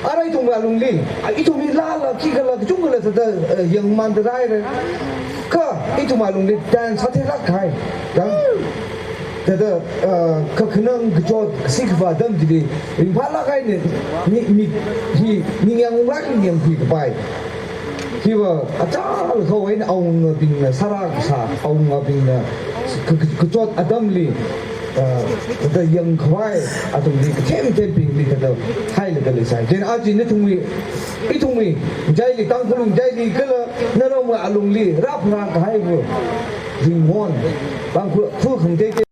Ara ithumwui alungli, a, ithum hi lala, khikhala, kachungkhala thāda, eh, yangmanda rai rai. Kha ithumwui alungli dance sātheilāk kahai. Da? Thāda, ah, kakhanang kachot, sikva atam chili, ringphālāk kahai ni, mi, mi, hi, ningyānglāk ningyāngkhui kapai. Hiva, achālakha eina awungabingna sārā kasā, awungabingna ka, ka, kachot atamli, ah, thāda yangkhavai, athumli, kathem thembingli, thāda, hailaga leisai. Chieina aja nathumwui, ithumwui, ngachaili, Tangkhul ngachaili, kala, naramwui alungli, rāpharā kahaiva, ringwon, Tangkhul, khul khangatei